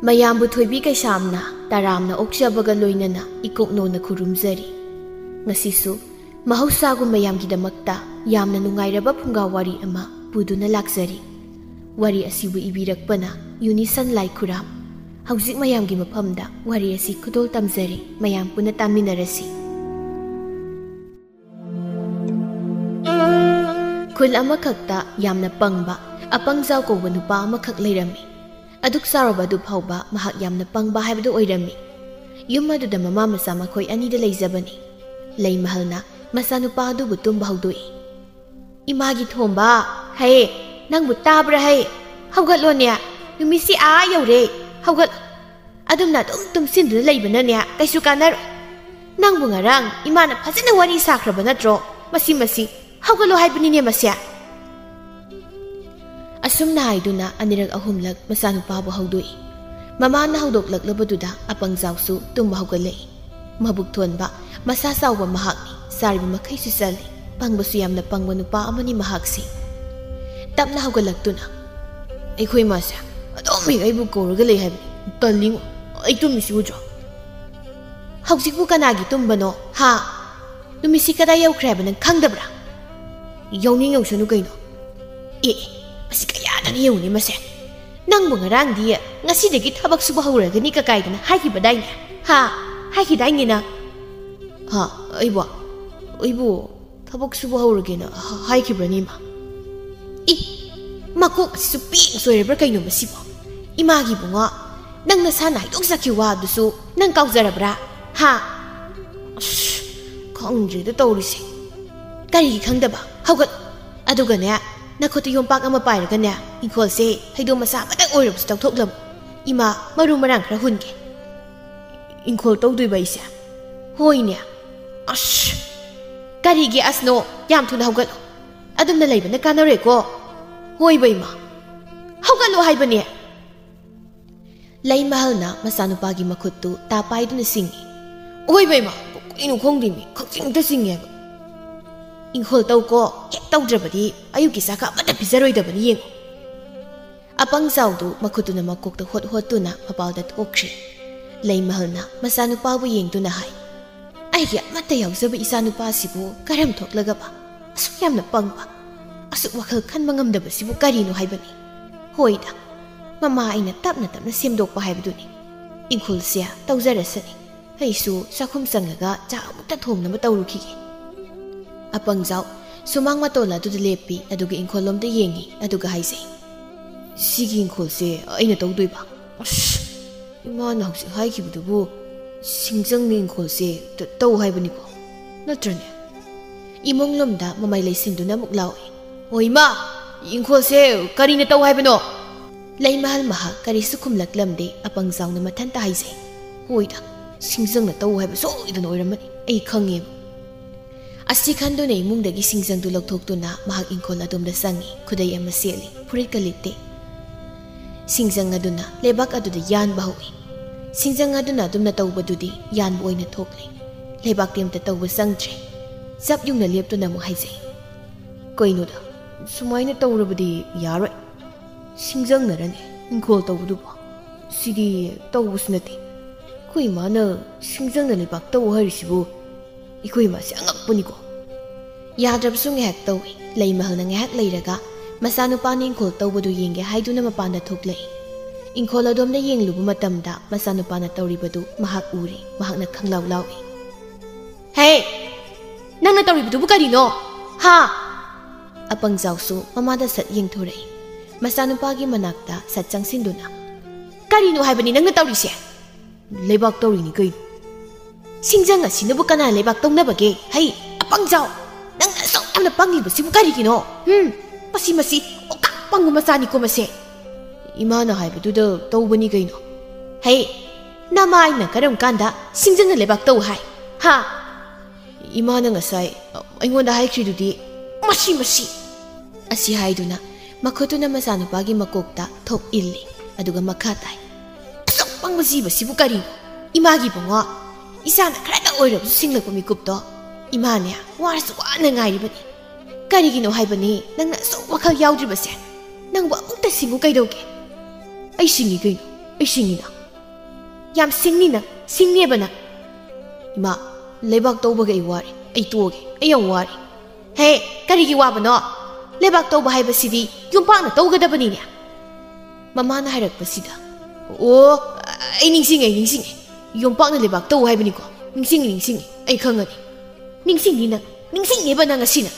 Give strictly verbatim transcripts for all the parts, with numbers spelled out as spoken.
ꯃꯌꯥꯝꯕꯨ ꯊꯣꯏꯕꯤ ꯀꯩꯁꯥꯝꯅ ꯇꯔꯥꯝꯅ ꯑꯣꯛꯆꯕꯒ ꯂꯣꯏꯅꯅ ꯏꯀꯣꯛꯅꯧꯅ ꯈꯨꯔꯨꯝꯖꯔꯤ꯫ ꯉꯁꯤꯁꯨ ꯃꯍꯧꯁꯥꯒꯨꯝ ꯃꯌꯥꯝꯒꯤꯗꯃꯛꯇ ꯌꯥꯝꯅ ꯅꯨꯡꯉꯥꯏꯔꯕ ꯐꯨꯡꯒꯥ ꯋꯥꯔꯤ ꯑꯃ ꯄꯨꯗꯨꯅ ꯂꯥꯛꯆꯔꯤ꯫ ꯋꯥꯔꯤ ꯑꯁꯤꯕꯨ ꯏꯕꯤꯔꯛꯄꯅ ꯌꯨꯅꯤꯁꯟ ꯂꯥꯏꯈꯨꯔꯥꯝ꯫ ꯍꯧꯖꯤꯛ ꯃꯌꯥꯝꯒꯤ ꯃꯐꯝꯗ ꯋꯥꯔꯤ ꯑꯁꯤ ꯈꯨꯗꯣꯜ ꯇꯝꯖꯔꯤ, ꯃꯌꯥꯝ ꯄꯨꯟꯅ ꯇꯥꯃꯤꯟꯅꯔꯁꯤ꯫ ꯈꯨꯜ ꯑꯃꯈꯛꯇ ꯌꯥꯝꯅ ꯄꯪꯕ ꯑꯄꯪꯖꯥꯎ ꯀꯧꯕ ꯅꯨꯄꯥ ꯑꯃꯈꯛ ꯂꯩꯔꯝꯃꯤ꯫ ꯑꯗꯨꯛ ꯆꯥꯎꯔꯕ ꯑꯗꯨ ꯐꯥꯎꯕ ꯃꯍꯥꯛ ꯌꯥꯝꯅ ꯄꯪꯕ ꯍꯥꯏꯕꯗꯨ ꯑꯣꯏꯔꯝꯃꯤ꯫ ꯌꯨꯝ ꯑꯗꯨꯗ ꯃꯃꯥ ꯃꯆꯥ ꯃꯈꯣꯏ ꯑꯅꯤꯗ ꯂꯩꯖꯕꯅꯤ꯫ ꯂꯩꯃꯍꯜꯅ ꯃꯆꯥꯅꯨꯄꯥ ꯑꯗꯨꯕꯨ ꯇꯨꯝꯕ ꯍꯧꯗꯣꯛꯏ꯫ "ꯏꯃꯥꯒꯤ ꯊꯣꯝꯕ, ꯍꯩ, ꯅꯪꯕꯨ ꯇꯥꯕ꯭ꯔꯥ ꯍꯩ? ꯍꯧꯒꯠꯂꯣꯅꯦ, ꯅꯨꯃꯤꯠꯁꯤ ꯑꯥ ꯌꯧꯔꯦ, ꯍꯧꯒꯠ꯫ ꯑꯗꯨꯝꯅ ꯑꯗꯨꯝ ꯇꯨꯝꯁꯤꯟꯗꯨꯅ ꯂꯩꯕꯅꯅꯦ ꯀꯩꯁꯨ ꯀꯥꯟꯅꯔꯣꯏ꯫ ꯅꯪꯕꯨ ꯉꯔꯥꯡ ꯏꯃꯥꯅ ꯐꯖꯅ ꯋꯥꯔꯤ ꯁꯥꯈ꯭ꯔꯕ ꯅꯠꯇ꯭ꯔꯣ? ꯃꯁꯤ, ꯃꯁꯤ, ꯍꯧꯒꯠꯂꯣ ꯍꯥꯏꯕꯅꯤꯅꯦ ꯃꯁꯦ꯫" ꯑꯁꯨꯝꯅ ꯍꯥꯏꯗꯨꯅ ꯑꯅꯤꯔꯛ ꯑꯍꯨꯝꯂꯛ ꯃꯆꯥꯅꯨꯄꯥꯕꯨ ꯍꯧꯗꯣꯛꯏ꯫ ꯃꯃꯥꯅ ꯍꯧꯗꯣꯛꯂꯛꯂꯕꯗꯨꯗ ꯑꯄꯪꯖꯥꯎꯁꯨ ꯇꯨꯝꯕ ꯍꯧꯒꯠꯂꯛꯏ꯫ ꯃꯕꯨꯛ ꯊꯣꯟꯕ, ꯃꯁꯥ ꯆꯥꯎꯕ ꯃꯍꯥꯛꯅꯤ, ꯆꯥꯔꯤꯕ ꯃꯈꯩꯁꯨ ꯆꯜꯂꯤ꯫ ꯄꯪꯕꯁꯨ ꯌꯥꯝꯅ ꯄꯪꯕ ꯅꯨꯄꯥ ꯑꯃꯅꯤ ꯃꯍꯥꯛꯁꯤ꯫ ꯇꯞꯅ ꯍꯧꯒꯠꯂꯛꯇꯨꯅ, "ꯑꯩꯈꯣꯏ ꯃꯥꯁꯦ ꯑꯗꯨꯝ ꯍꯦꯛ ꯑꯩꯕꯨ ꯀꯧꯔꯒ ꯂꯩ ꯍꯥꯏꯕꯅꯤ꯫ ꯇꯜꯂꯤꯉꯣ, ꯑꯩ ꯇꯨꯝꯃꯤꯁꯤ ꯎꯗ꯭ꯔꯣ? ꯍꯧꯖꯤꯛꯄꯨ ꯀꯅꯥꯒꯤ ꯇꯨꯝꯕꯅꯣ, ꯍꯥ? ꯅꯨꯃꯤꯠꯁꯤ ꯀꯗꯥꯏ ꯌꯧꯈ꯭ꯔꯦ ꯍꯥꯏꯕ ꯅꯪ ꯈꯪꯗꯕ꯭ꯔꯥ?" "ꯌꯧꯅꯤꯡ ꯌꯧꯁꯅꯨ ꯀꯩꯅꯣ꯫ ꯑꯦ, ꯑꯦ, ꯃꯁꯤ ꯀꯌꯥꯗꯅ ꯌꯦꯡꯉꯨꯅꯦ ꯃꯁꯦ꯫ ꯅꯪꯕꯨ ꯉꯔꯥꯡꯗꯤ ꯉꯁꯤꯗꯒꯤ ꯊꯕꯛ ꯁꯨꯕ ꯍꯧꯔꯒꯅꯤ ꯀꯀꯥꯏꯗꯅ ꯍꯥꯏꯈꯤꯕꯗꯥꯏꯅꯦ? ꯍꯥ? ꯍꯥꯏꯈꯤꯗꯥꯏꯅꯦ ꯅꯪ?" "ꯍꯥ? ꯑꯩꯕꯨ? ꯑꯩꯕꯨ ꯊꯕꯛ ꯁꯨꯕ ꯍꯧꯔꯒꯦꯅ ꯍꯥ-, ꯍꯥꯏꯈꯤꯕ꯭ꯔꯅꯦ, ꯏꯃꯥ?" "ꯏ, ꯃꯀꯣꯛ ꯑꯁꯤꯁꯨ ꯄꯦꯡ ꯁꯣꯏꯔꯕ꯭ꯔꯥ ꯀꯩꯅꯣ ꯃꯁꯤꯕꯣ? ꯏꯃꯥꯒꯤ ꯏꯕꯨꯡꯉꯣ, ꯅꯪ ꯅꯁꯥꯅ ꯍꯥꯏꯗꯣꯛꯆꯈꯤꯕ ꯋꯥꯗꯨꯁꯨ ꯅꯪ ꯀꯥꯎꯖꯔꯕ꯭ꯔꯥ? ꯍꯥ?" "ꯑꯁ, ꯈꯪꯗ꯭ꯔꯦꯗ ꯇꯧꯔꯤꯁꯦ꯫ ꯀꯔꯤꯒꯤ ꯈꯪꯗꯕ? ꯍꯧꯒꯠ꯫ ꯑꯗꯨꯒꯅꯦ, ꯅꯈꯨꯠꯇ ꯌꯣꯝꯄꯥꯛ ꯑꯃ ꯄꯥꯏꯔꯒꯅꯦ, ꯏꯪꯈꯣꯜꯁꯦ ꯐꯩꯗꯣꯝ ꯃꯆꯥ ꯑꯃꯇꯪ ꯑꯣꯏꯔꯕꯁꯨ ꯇꯧꯊꯣꯛꯂꯝꯃꯨ꯫ ꯏꯃꯥ ꯃꯔꯨ ꯃꯔꯥꯡ ꯈꯔ ꯍꯨꯟꯒꯦ꯫" "ꯏꯪꯈꯣꯜ ꯇꯧꯗꯣꯏꯕ ꯑꯩꯁꯦ?" "ꯍꯣꯏꯅꯦ꯫" "ꯑꯁ, ꯀꯔꯤꯒꯤ ꯑꯁꯅꯣ? ꯌꯥꯝ ꯊꯨꯅ ꯍꯧꯒꯠꯂꯣ꯫ ꯑꯗꯨꯝꯅ ꯂꯩꯕꯅ ꯀꯥꯟꯅꯔꯣꯏꯀꯣ꯫" "ꯍꯣꯏꯕ ꯏꯃꯥ, ꯍꯧꯒꯠꯂꯣ ꯍꯥꯏꯕꯅꯦ꯫" ꯂꯩꯃꯍꯜꯅ ꯃꯆꯥꯅꯨꯄꯥꯒꯤ ꯃꯈꯨꯠꯇꯨ ꯇꯥ ꯄꯥꯏꯗꯨꯅ ꯆꯤꯡꯏ꯫ "ꯑꯣꯏꯕ ꯏꯃꯥ, ꯀꯩꯅꯣ ꯈꯪꯗꯦꯃꯤ, ꯈꯪꯆꯤꯡꯗ ꯆꯤꯡꯉꯦꯕ꯫" "ꯏꯪꯈꯣꯜ ꯇꯧꯀꯣ, ꯍꯦꯛ ꯇꯧꯗ꯭ꯔꯕꯗꯤ ꯑꯌꯨꯛꯀꯤ ꯆꯥꯛꯀ ꯑꯃꯠꯇ ꯄꯤꯖꯔꯣꯏꯗꯕꯅꯤ ꯌꯦꯡꯉꯨ꯫" ꯑꯄꯪꯖꯥꯎꯗꯨ ꯃꯈꯨꯠꯇꯨꯅ ꯃꯀꯣꯛꯇ ꯍꯣꯠ ꯍꯣꯠꯇꯨꯅ ꯃꯄꯥꯜꯗ ꯊꯣꯛꯈ꯭ꯔꯦ꯫ ꯂꯩꯃꯍꯜꯅ ꯃꯆꯥꯅꯨꯄꯥꯕꯨ ꯌꯦꯡꯗꯨꯅ ꯍꯥꯏ, "ꯑꯩꯒꯤ ꯑꯃꯠꯇ ꯌꯥꯎꯖꯕ ꯏꯆꯥꯅꯨꯄꯥꯁꯤꯕꯨ ꯀꯔꯝ ꯊꯣꯛꯂꯒꯕ ꯑꯁꯨꯛ ꯌꯥꯝꯅ ꯄꯪꯕ, ꯑꯁꯨꯛ ꯋꯥꯈꯜ ꯈꯟꯕ ꯉꯝꯗꯕꯁꯤꯕꯨ ꯀꯔꯤꯅꯣ ꯍꯥꯏꯕꯅꯤ? ꯍꯣꯏꯗ, ꯃꯃꯥ ꯑꯩꯅ ꯇꯞꯅ ꯇꯞꯅ ꯁꯦꯝꯗꯣꯛꯄ ꯍꯥꯏꯕꯗꯨꯅꯤ꯫ ꯏꯪꯈꯣꯜꯁꯦ ꯇꯧꯖꯔꯁꯅꯤ꯫ ꯑꯩꯁꯨ ꯆꯥꯛꯈꯨꯝ ꯆꯪꯂꯒ ꯆꯥꯛ ꯑꯃꯨꯛꯇ ꯊꯣꯡꯅꯕ ꯇꯧꯔꯨꯈꯤꯒꯦ꯫" ꯑꯄꯪꯖꯥꯎ ꯁꯨꯃꯥꯡ ꯃꯇꯣꯜ ꯑꯗꯨꯗ ꯂꯦꯞꯄꯤ, ꯑꯗꯨꯒ ꯏꯪꯈꯣꯜꯂꯣꯝꯗ ꯌꯦꯡꯉꯤ, ꯑꯗꯨꯒ ꯍꯥꯏꯖꯩ, "ꯁꯤꯒꯤ ꯏꯪꯈꯣꯜꯁꯦ ꯑꯩꯅ ꯇꯧꯗꯣꯏꯕ? ꯑꯁ, ꯏꯃꯥꯅ ꯍꯧꯖꯤꯛ ꯍꯥꯏꯈꯤꯕꯗꯨꯕꯨ ꯁꯤꯡꯖꯪꯅ ꯏꯪꯈꯣꯜꯁꯦ ꯇ-, ꯇꯧ ꯍꯥꯏꯕꯅꯤꯀꯣ, ꯅꯠꯇ꯭ꯔꯅꯦ?" ꯏꯃꯨꯡꯂꯣꯝꯗ ꯃꯃꯩ ꯂꯩꯁꯤꯟꯗꯨꯅ ꯑꯃꯨꯛ ꯂꯥꯎꯏ, "ꯑꯣ ꯏꯃꯥ, ꯏꯪꯈꯣꯜꯁꯦ ꯀꯔꯤꯅ ꯇꯧ ꯍꯥꯏꯕꯅꯣ?" ꯂꯩꯃꯍꯜ ꯃꯍꯥꯛ ꯀꯔꯤꯁꯨ ꯈꯨꯝꯂꯛꯂꯝꯗꯦ꯫ ꯑꯄꯪꯖꯥꯎꯅ ꯃꯊꯟꯇ ꯍꯥꯏꯖꯩ, "ꯍꯣꯏꯗ, ꯁꯤꯡꯖꯪꯅ ꯇꯧ ꯍꯥꯏꯕ ꯁꯣꯏꯗꯅ ꯑꯣꯏꯔꯝꯃꯅꯤ, ꯑꯩ ꯈꯪꯉꯦꯕ꯫" ꯑꯁꯤ ꯈꯟꯗꯨꯅ ꯏꯃꯨꯡꯗꯒꯤ ꯁꯤꯡꯖꯪꯗꯨ ꯂꯧꯊꯣꯛꯇꯨꯅ ꯃꯍꯥꯛ ꯏꯪꯈꯣꯜ ꯑꯗꯣꯝꯗ ꯆꯪꯉꯤ꯫ ꯈꯨꯗꯩ ꯑꯃ ꯁꯦꯠꯂꯤ, ꯐꯨꯔꯤꯠꯀ ꯂꯤꯠꯇꯦ꯫ ꯁꯤꯡꯖꯪ ꯑꯗꯨꯅ ꯂꯩꯕꯥꯛ ꯑꯗꯨꯗ ꯌꯥꯟꯕ ꯍꯧꯏ꯫ ꯁꯤꯡꯖꯪ ꯑꯗꯨꯅ ꯑꯗꯨꯝꯅ ꯇꯧꯕꯗꯨꯗꯤ ꯌꯥꯟꯕ ꯑꯣꯏꯅ ꯊꯣꯛꯂꯦ꯫ ꯂꯩꯕꯥꯛꯇꯤ ꯑꯝꯇ ꯇꯧꯕ ꯆꯪꯗ꯭ꯔꯦ꯫ ꯆꯞ ꯌꯨꯡꯅ ꯂꯦꯞꯇꯨꯅ ꯑꯃꯨꯛ ꯍꯥꯏꯖꯩ, "ꯀꯩꯅꯣꯗ, ꯁꯨꯃꯥꯏꯅ ꯇꯧꯔꯕꯗꯤ ꯌꯥꯔꯣꯏ꯫ ꯁꯤꯡꯖꯪꯅꯔꯅꯦ ꯏꯪꯈꯣꯜ ꯇꯧꯕꯗꯨꯕꯣ? ꯁꯤꯗꯤ ꯇꯧꯕꯁꯨ ꯅꯠꯇꯦ꯫ ꯑꯩꯈꯣꯏ ꯏꯃꯥꯅ ꯁꯤꯡꯖꯪꯅ ꯂꯩꯕꯥꯛ ꯇꯧ ꯍꯥꯏꯔꯤꯁꯤꯕꯨ, ꯑꯩꯈꯣꯏ ꯏꯃꯥꯁꯦ ꯑꯉꯛꯄꯅꯤꯀꯣ꯫" ꯌꯥꯗ꯭ꯔꯕꯁꯨ ꯉꯥꯏꯍꯥꯛ ꯇꯧꯏ꯫ ꯂꯩꯃꯍꯜꯅ ꯉꯥꯏꯍꯥꯛ ꯂꯩꯔꯒ ꯃꯆꯥꯅꯨꯄꯥꯅ ꯏꯪꯈꯣꯜ ꯇꯧꯕꯗꯨ ꯌꯦꯡꯒꯦ ꯍꯥꯏꯗꯨꯅ ꯃꯄꯥꯟꯗ ꯊꯣꯛꯂꯛꯏ꯫ ꯏꯪꯈꯣꯜ ꯑꯗꯣꯝꯗ ꯌꯦꯡꯂꯨꯕ ꯃꯇꯝꯗ ꯃꯆꯥꯅꯨꯄꯥꯅ ꯇꯧꯔꯤꯕꯗꯨ ꯃꯍꯥꯛ ꯎꯔꯦ꯫ ꯃꯍꯥꯛꯅ ꯈꯪꯂꯥꯎ ꯂꯥꯎꯏ, "ꯍꯦ! ꯅꯪꯅ ꯇꯧꯔꯤꯕꯗꯨꯕꯨ ꯀꯔꯤꯅꯣ? ꯍꯥ?" ꯑꯄꯪꯖꯥꯎꯁꯨ ꯃꯃꯥꯗ ꯁꯠ ꯌꯦꯡꯊꯣꯔꯛꯏ꯫ ꯃꯆꯥꯅꯨꯄꯥꯒꯤ ꯃꯅꯥꯛꯇ ꯁꯠ ꯆꯪꯁꯤꯟꯗꯨꯅ, "ꯀꯔꯤꯅꯣ ꯍꯥꯏꯕꯅꯤ ꯅꯪꯅ ꯇꯧꯔꯤꯁꯦ?" "ꯂꯩꯕꯥꯛ ꯇꯧꯔꯤꯅꯤ ꯀꯩꯅꯣ꯫" "ꯁꯤꯡꯖꯪ ꯑꯁꯤꯅꯕꯨ ꯀꯅꯥ ꯂꯩꯕꯥꯛ ꯇꯧꯅꯕꯒꯦ? ꯍꯩ, ꯑꯄꯪꯖꯥꯎ! ꯅꯪꯅ ꯑꯁꯨꯛ ꯌꯥꯝꯅ ꯄꯪꯂꯤꯕꯁꯤꯕꯨ ꯀꯔꯤꯒꯤꯅꯣ? ꯍꯨꯝ, ꯃꯁꯤ, ꯃꯁꯤ ꯑꯣꯀꯥꯛ ꯄꯪꯕ ꯃꯆꯥꯅꯤꯀꯣ ꯃꯁꯦ꯫" "ꯏꯃꯥꯅ ꯍꯥꯏꯕꯗꯨꯗ ꯇꯧꯕꯅꯤ ꯀꯩꯅꯣ꯫" "ꯍꯩ, ꯅꯃꯥꯏꯅ ꯀꯔꯝ ꯀꯥꯟꯗ ꯁꯤꯡꯖꯪꯅ ꯂꯩꯕꯥꯛ ꯇꯧ ꯍꯥꯏ? ꯍꯥ?" "ꯏꯃꯥꯅ ꯉꯁꯥꯏ ꯑꯩꯉꯣꯟꯗ ꯍꯥꯏꯈ꯭ꯔꯤꯗꯨꯗꯤ꯫" "ꯃꯁꯤ, ꯃꯁꯤ!" ꯑꯁꯤ ꯍꯥꯏꯗꯨꯅ ꯃꯈꯨꯠꯇꯨꯅ ꯃꯆꯥꯅꯨꯄꯥꯒꯤ ꯃꯀꯣꯛꯇ ꯊꯣꯛ ꯏꯜꯂꯤ, ꯑꯗꯨꯒ ꯃꯈꯥ ꯇꯥꯏ, "ꯑꯁꯨꯛ ꯄꯪꯕ ꯖꯤꯕꯁꯤꯕꯨ ꯀꯔꯤꯅꯣ? ꯏꯃꯥꯒꯤ ꯏꯕꯨꯡꯉꯣ, ꯏꯆꯥꯅ ꯈꯔꯇ ꯑꯣꯏꯔꯕꯁꯨ ꯁꯤꯡꯂꯛꯄ ꯃꯤꯀꯨꯞꯇꯣ꯫ ꯏꯃꯥꯅꯦ ꯋꯥꯔꯁꯨ ꯋꯥꯅ ꯉꯥꯏꯔꯤꯕꯅꯤ꯫ ꯀꯔꯤꯒꯤꯅꯣ ꯍꯥꯏꯕꯅꯤ ꯅꯪꯅ ꯑꯁꯨꯛ ꯋꯥꯈꯜ ꯌꯥꯎꯗ꯭ꯔꯤꯕꯁꯦ?" ꯅꯪꯕꯨ ꯑꯃꯨꯛꯇ ꯁꯤꯡꯉꯨ ꯀꯩꯗꯧꯒꯦ? ꯑꯩ ꯁꯤꯡꯉꯤ ꯀꯩꯅꯣ? ꯑꯩ ꯁꯤꯡꯉꯤꯅ꯫ ꯌꯥꯝ ꯁꯤꯡꯅꯤ ꯅꯪ, ꯁꯤꯡꯅꯦꯕ ꯅꯪ꯫ ꯏꯃꯥ, ꯂꯩꯕꯥꯛ ꯇꯧꯕꯒ ꯑꯩ ꯋꯥꯔꯦ, ꯑꯩ ꯇꯣꯛꯑꯒꯦ, ꯑꯩ ꯌꯥꯝ ꯋꯥꯔꯦ꯫ ꯍꯦ, ꯀꯔꯤꯒꯤ ꯋꯥꯕꯅꯣ? ꯂꯩꯕꯥꯛ ꯇꯧꯕ ꯍꯥꯏꯕꯁꯤꯗꯤ ꯌꯨꯝꯄꯥꯛꯅ ꯇꯧꯒꯗꯕꯅꯤꯅꯦ꯫ ꯃꯃꯥꯅ ꯍꯥꯏꯔꯛꯄꯁꯤꯗ, ꯑꯣ, ꯑꯩ ꯅꯤꯡꯁꯤꯡꯉꯦ, ꯑꯩ ꯅꯤꯡꯁꯤꯡꯉꯦ꯫ ꯌꯨꯝꯄꯥꯛꯅ ꯂꯩꯕꯥꯛ ꯇꯧ ꯍꯥꯏꯕꯅꯤꯀꯣ꯫ ꯅꯤꯡꯁꯤꯡꯉꯤ, ꯅꯤꯡꯁꯤꯡꯉꯤ, ꯑꯩ ꯈꯪꯉꯅꯤ꯫ ꯅꯤꯡꯁꯤꯡꯅꯤ ꯅꯪ, ꯅꯤꯡꯁꯤꯡꯅꯦꯕ ꯅꯪ ꯉꯁꯤꯅ꯫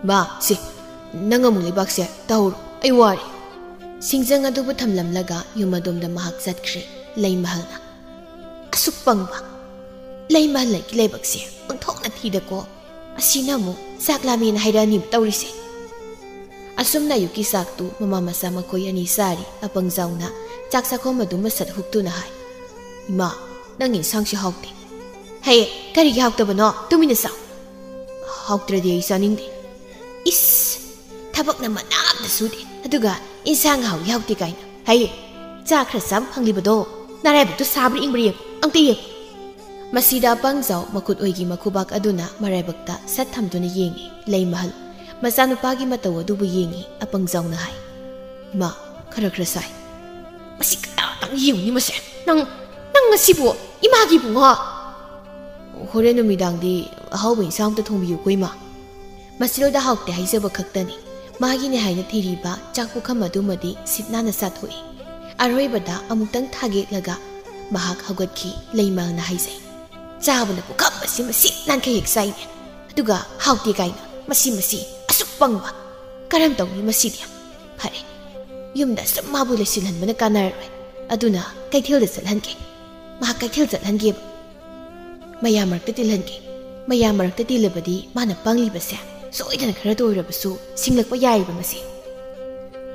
ꯃꯥ, ꯁꯦ, ꯅꯪ ꯑꯃꯨꯛ ꯂꯩꯕꯥꯛꯁꯦ ꯇꯧꯍꯧꯔꯣ, ꯑꯩ ꯋꯥꯔꯦ꯫ ꯁꯤꯡꯖꯪ ꯑꯗꯨꯕꯨ ꯊꯝꯂꯝꯂꯒ ꯌꯨꯝ ꯑꯗꯣꯝꯗ ꯃꯍꯥꯛ ꯆꯠꯈ꯭ꯔꯦ꯫ ꯂꯩꯃꯍꯜꯅ, ꯑꯁꯨꯛ ꯄꯪꯕ ꯂꯩꯃꯍꯜ ꯂꯩꯒꯤ ꯂꯥꯏꯕꯛꯁꯦ ꯑꯣꯟꯊꯣꯛꯅ ꯊꯤꯗꯀꯣ꯫ ꯑꯁꯤꯅ ꯑꯃꯨꯛ ꯆꯥꯛ ꯂꯥꯝꯃꯦꯅ ꯍꯥꯏꯔꯛꯑꯅꯤꯕ ꯇꯧꯔꯤꯁꯦ꯫ ꯑꯁꯨꯝꯅ ꯑꯌꯨꯛꯀꯤ ꯆꯥꯛꯇꯨ ꯃꯃꯥ ꯃꯆꯥ ꯃꯈꯣꯏ ꯑꯅꯤ ꯆꯥꯔꯤ꯫ ꯑꯄꯪꯖꯥꯎꯅ ꯆꯥꯛ ꯆꯥꯛꯈꯣꯝ ꯑꯗꯨ ꯃꯁꯠ ꯍꯨꯛꯇꯨꯅ ꯍꯥꯏ, "ꯏꯃꯥ, ꯅꯪ ꯏꯟꯁꯥꯡꯁꯤ ꯍꯥꯎꯇꯦ꯫" "ꯍꯦ, ꯀꯔꯤꯒꯤ ꯍꯥꯎꯇꯕꯅꯣ? ꯇꯨꯃꯤꯟꯅ ꯆꯥꯎ꯫" "ꯍꯥꯎꯇ꯭ꯔꯗꯤ ꯑꯩ ꯆꯥꯅꯤꯡꯗꯦ꯫" "ꯏꯁ, ꯊꯕꯛꯅ ꯃꯅꯥ ꯑꯝꯇ ꯁꯨꯗꯦ, ꯑꯗꯨꯒ ꯏꯟꯁꯥꯡ ꯍꯥꯎꯏ ꯍꯥꯎꯇꯦ ꯀꯥꯏꯅ꯫ ꯍꯩ, ꯆꯥ ꯈꯔ ꯆꯥꯕ ꯐꯪꯂꯤꯕꯗꯣ, ꯅꯔꯥꯏꯕꯛꯇꯨ ꯁꯥꯕ꯭ꯔꯥ ꯏꯪꯕ꯭ꯔꯥ ꯌꯦꯡꯉꯨ, ꯑꯝꯇ ꯌꯦꯡꯉꯨ꯫" ꯃꯁꯤꯗ ꯑꯄꯪꯖꯥꯎ ꯃꯈꯨꯠ ꯑꯣꯏꯒꯤ ꯃꯈꯨꯕꯥꯛ ꯑꯗꯨꯅ ꯃꯔꯥꯏꯕꯛꯇ ꯁꯠ ꯊꯝꯗꯨꯅ ꯌꯦꯡꯉꯤ꯫ ꯂꯩꯃꯍꯜ ꯃꯆꯥꯅꯨꯄꯥꯒꯤ ꯃꯇꯧ ꯑꯗꯨꯕꯨ ꯌꯦꯡꯉꯤ꯫ ꯑꯄꯪꯖꯥꯎꯅ ꯍꯥꯏ, "ꯏꯃꯥ, ꯈꯔ ꯈꯔ ꯁꯥꯏ꯫" "ꯃꯁꯤ ꯀꯅꯥꯇꯪ ꯌꯦꯡꯉꯨꯅꯤ ꯃꯁꯦ꯫ ꯅꯪ, ꯅꯪ ꯉꯁꯤꯕꯨ ꯏꯃꯥꯒꯤ ꯏꯕꯨꯡꯉꯣ?" "ꯍꯣꯔꯦꯟ ꯅꯨꯃꯤꯗꯥꯡꯗꯤ ꯑꯍꯥꯎꯕ ꯏꯟꯁꯥꯡ ꯑꯝꯇ ꯊꯣꯡꯕꯤꯌꯨꯀꯣ, ꯏꯃꯥ꯫" ꯃꯁꯤꯔꯣꯗ ꯍꯥꯎꯇꯦ ꯍꯥꯏꯖꯕ ꯈꯛꯇꯅꯤ꯫ ꯃꯥꯒꯤꯅꯦ ꯍꯥꯏꯅ ꯊꯤꯔꯤꯕ ꯆꯥꯛ ꯄꯨꯈꯝ ꯑꯗꯨꯃꯗꯤ ꯁꯤꯠ ꯅꯥꯟꯅ ꯆꯥꯊꯣꯛꯏ꯫ ꯑꯔꯣꯏꯕꯗ ꯑꯃꯨꯛꯇꯪ ꯊꯥꯒꯦꯛꯂꯒ ꯃꯍꯥꯛ ꯍꯧꯒꯠꯈꯤ꯫ ꯂꯩꯃꯍꯜꯅ ꯍꯥꯏꯖꯩ, "ꯆꯥꯕꯅ ꯄꯨꯈꯝ ꯑꯁꯤ ꯃꯁꯤꯠ ꯅꯥꯟꯈꯩ ꯍꯦꯛ ꯆꯥꯏꯅꯦ꯫ ꯑꯗꯨꯒ ꯍꯥꯎꯇꯦ ꯀꯥꯏꯅ꯫ ꯃꯁꯤ, ꯃꯁꯤ, ꯑꯁꯨꯛ ꯄꯪꯕ꯫ ꯀꯔꯝ ꯇꯧꯅꯤ ꯃꯁꯤꯗꯤ? ꯐꯔꯦ, ꯌꯨꯝꯗ ꯁꯨꯝ ꯃꯥꯕꯨ ꯂꯩꯁꯤꯜꯍꯟꯕꯅ ꯀꯥꯟꯅꯔꯔꯣꯏ꯫ ꯑꯗꯨꯅ ꯀꯩꯊꯦꯜꯗ ꯆꯠꯍꯟꯒꯦ꯫ ꯃꯍꯥꯛ ꯀꯩꯊꯦꯜ ꯆꯠꯍꯟꯒꯦꯕ꯫ ꯃꯌꯥꯝ ꯃꯔꯛꯇ ꯇꯤꯜꯍꯟꯒꯦ꯫ ꯃꯌꯥꯝ ꯃꯔꯛꯇ ꯇꯤꯜꯂꯕꯗꯤ ꯃꯥꯅ ꯄꯪꯂꯤꯕꯁꯦ ꯁꯣꯏꯗꯅ ꯈꯔꯇ ꯑꯣꯏꯔꯕꯁꯨ ꯁꯤꯡꯂꯛꯄ ꯌꯥꯏꯌꯦꯕ ꯃꯁꯤ꯫"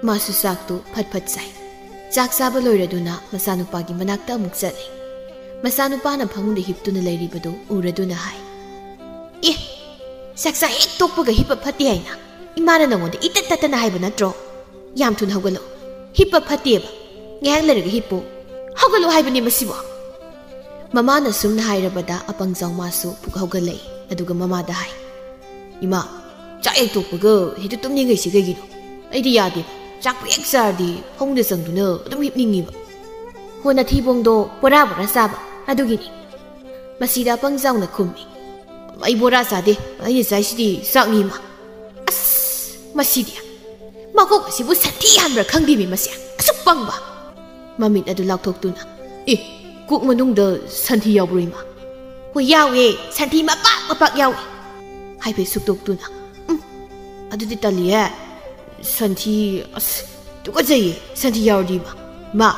ꯃꯥꯁꯨ ꯆꯥꯛꯇꯨ ꯐꯠ ꯐꯠ ꯆꯥꯏ꯫ ꯆꯥꯛ ꯆꯥꯕ ꯂꯣꯏꯔꯗꯨꯅ ꯃꯆꯥꯅꯨꯄꯥꯒꯤ ꯃꯅꯥꯛꯇ ꯑꯃꯨꯛ ꯆꯠꯂꯤ꯫ ꯃꯆꯥꯅꯨꯄꯥꯅ ꯐꯃꯨꯡꯗ ꯍꯤꯞꯇꯨꯅ ꯂꯩꯔꯤꯕꯗꯨ ꯎꯔꯗꯨꯅ ꯍꯥꯏ, "ꯑꯦ, ꯆꯥꯛꯆꯥ ꯍꯦꯛ ꯇꯣꯛꯄꯒ ꯍꯤꯞꯄ ꯐꯠꯇꯦ ꯍꯥꯏꯅ ꯏꯃꯥꯅ ꯅꯉꯣꯟꯗ ꯏꯇꯠ ꯇꯠꯇꯅ ꯍꯥꯏꯕ ꯅꯠꯇ꯭ꯔꯣ? ꯌꯥꯝ ꯊꯨꯅ ꯍꯧꯒꯠꯂꯣ꯫ ꯍꯤꯞꯄ ꯐꯠꯇꯦꯕ꯫ ꯉꯥꯏꯍꯥꯛ ꯂꯩꯔꯒ ꯍꯤꯞꯄꯨ꯫ ꯍꯧꯒꯠꯂꯣ ꯍꯥꯏꯕꯅꯦ ꯃꯁꯤꯕꯣ꯫" ꯃꯃꯥꯅ ꯁꯨꯝꯅ ꯍꯥꯏꯔꯕꯗ ꯑꯄꯪꯖꯥꯎ ꯃꯥꯁꯨ ꯄꯨꯛ ꯍꯧꯒꯠꯂꯛꯏ꯫ ꯑꯗꯨꯒ ꯃꯃꯥꯗ ꯍꯥꯏ, "ꯏꯃꯥ, ꯆꯥꯛ ꯍꯦꯛ ꯇꯣꯛꯄꯒ ꯍꯦꯛꯇ ꯇꯨꯝꯅꯤꯡꯉꯩꯁꯤ ꯀꯩꯒꯤꯅꯣ? ꯑꯩꯗꯤ ꯌꯥꯗꯦꯕ꯫ ꯆꯥꯛꯄꯨ ꯍꯦꯛ ꯆꯥꯔꯗꯤ ꯐꯃꯨꯡꯗ ꯆꯪꯗꯨꯅ ꯑꯗꯨꯝ ꯍꯤꯞꯅꯤꯡꯉꯤꯕ꯫ ꯍꯣ, ꯅꯊꯤꯕꯣꯡꯗꯣ ꯕꯣꯔꯥ ꯕꯣꯔꯥ ꯆꯥꯕ ꯑꯗꯨꯒꯤꯅꯤ꯫ ꯃꯁꯤꯗ ꯑꯄꯪ ꯖꯥꯎꯅ ꯈꯨꯝꯃꯤ꯫ ꯑꯩ ꯕꯣꯔꯥ ꯆꯥꯗꯦ, ꯑꯩꯅ ꯆꯥꯏꯁꯤꯗꯤ ꯆꯥꯛꯅꯤ ꯏꯃꯥ꯫ ꯑꯁ, ꯃꯁꯤꯗꯤ꯫ ꯃꯀꯣꯛ ꯑꯁꯤꯕꯨ ꯁꯟꯊꯤ ꯍꯥꯟꯕ꯭ꯔꯥ ꯈꯪꯗꯦꯃꯤ ꯃꯁꯤ꯫ ꯑꯁꯨꯛ ꯄꯪꯕ꯫ ꯃꯃꯤꯠ ꯑꯗꯨ ꯂꯥꯎꯊꯣꯛꯇꯨꯅ, "ꯑꯦ, ꯀꯣꯛ ꯃꯅꯨꯡꯗ ꯁꯟꯊꯤ ꯌꯥꯎꯕ꯭ꯔꯣ ꯏꯃꯥ?" "ꯍꯣꯏ ꯌꯥꯎꯋꯦ, ꯁꯟꯊꯤ ꯃꯄꯥꯛ ꯃꯄꯥꯛ ꯌꯥꯎꯋꯦ"꯫ ꯍꯥꯏꯐꯦꯠ ꯁꯨꯛꯇꯣꯛꯇꯨꯅ, "ꯎꯝ, ꯑꯗꯨꯗꯤ ꯇꯜꯂꯤꯍꯦ꯫ ꯁꯟꯊꯤ, ꯑꯁ, ꯇꯨꯀꯠꯆꯩꯌꯦ, ꯁꯟꯊꯤ ꯌꯥꯎꯔꯗꯤ ꯏꯃꯥ꯫ ꯏꯃꯥ,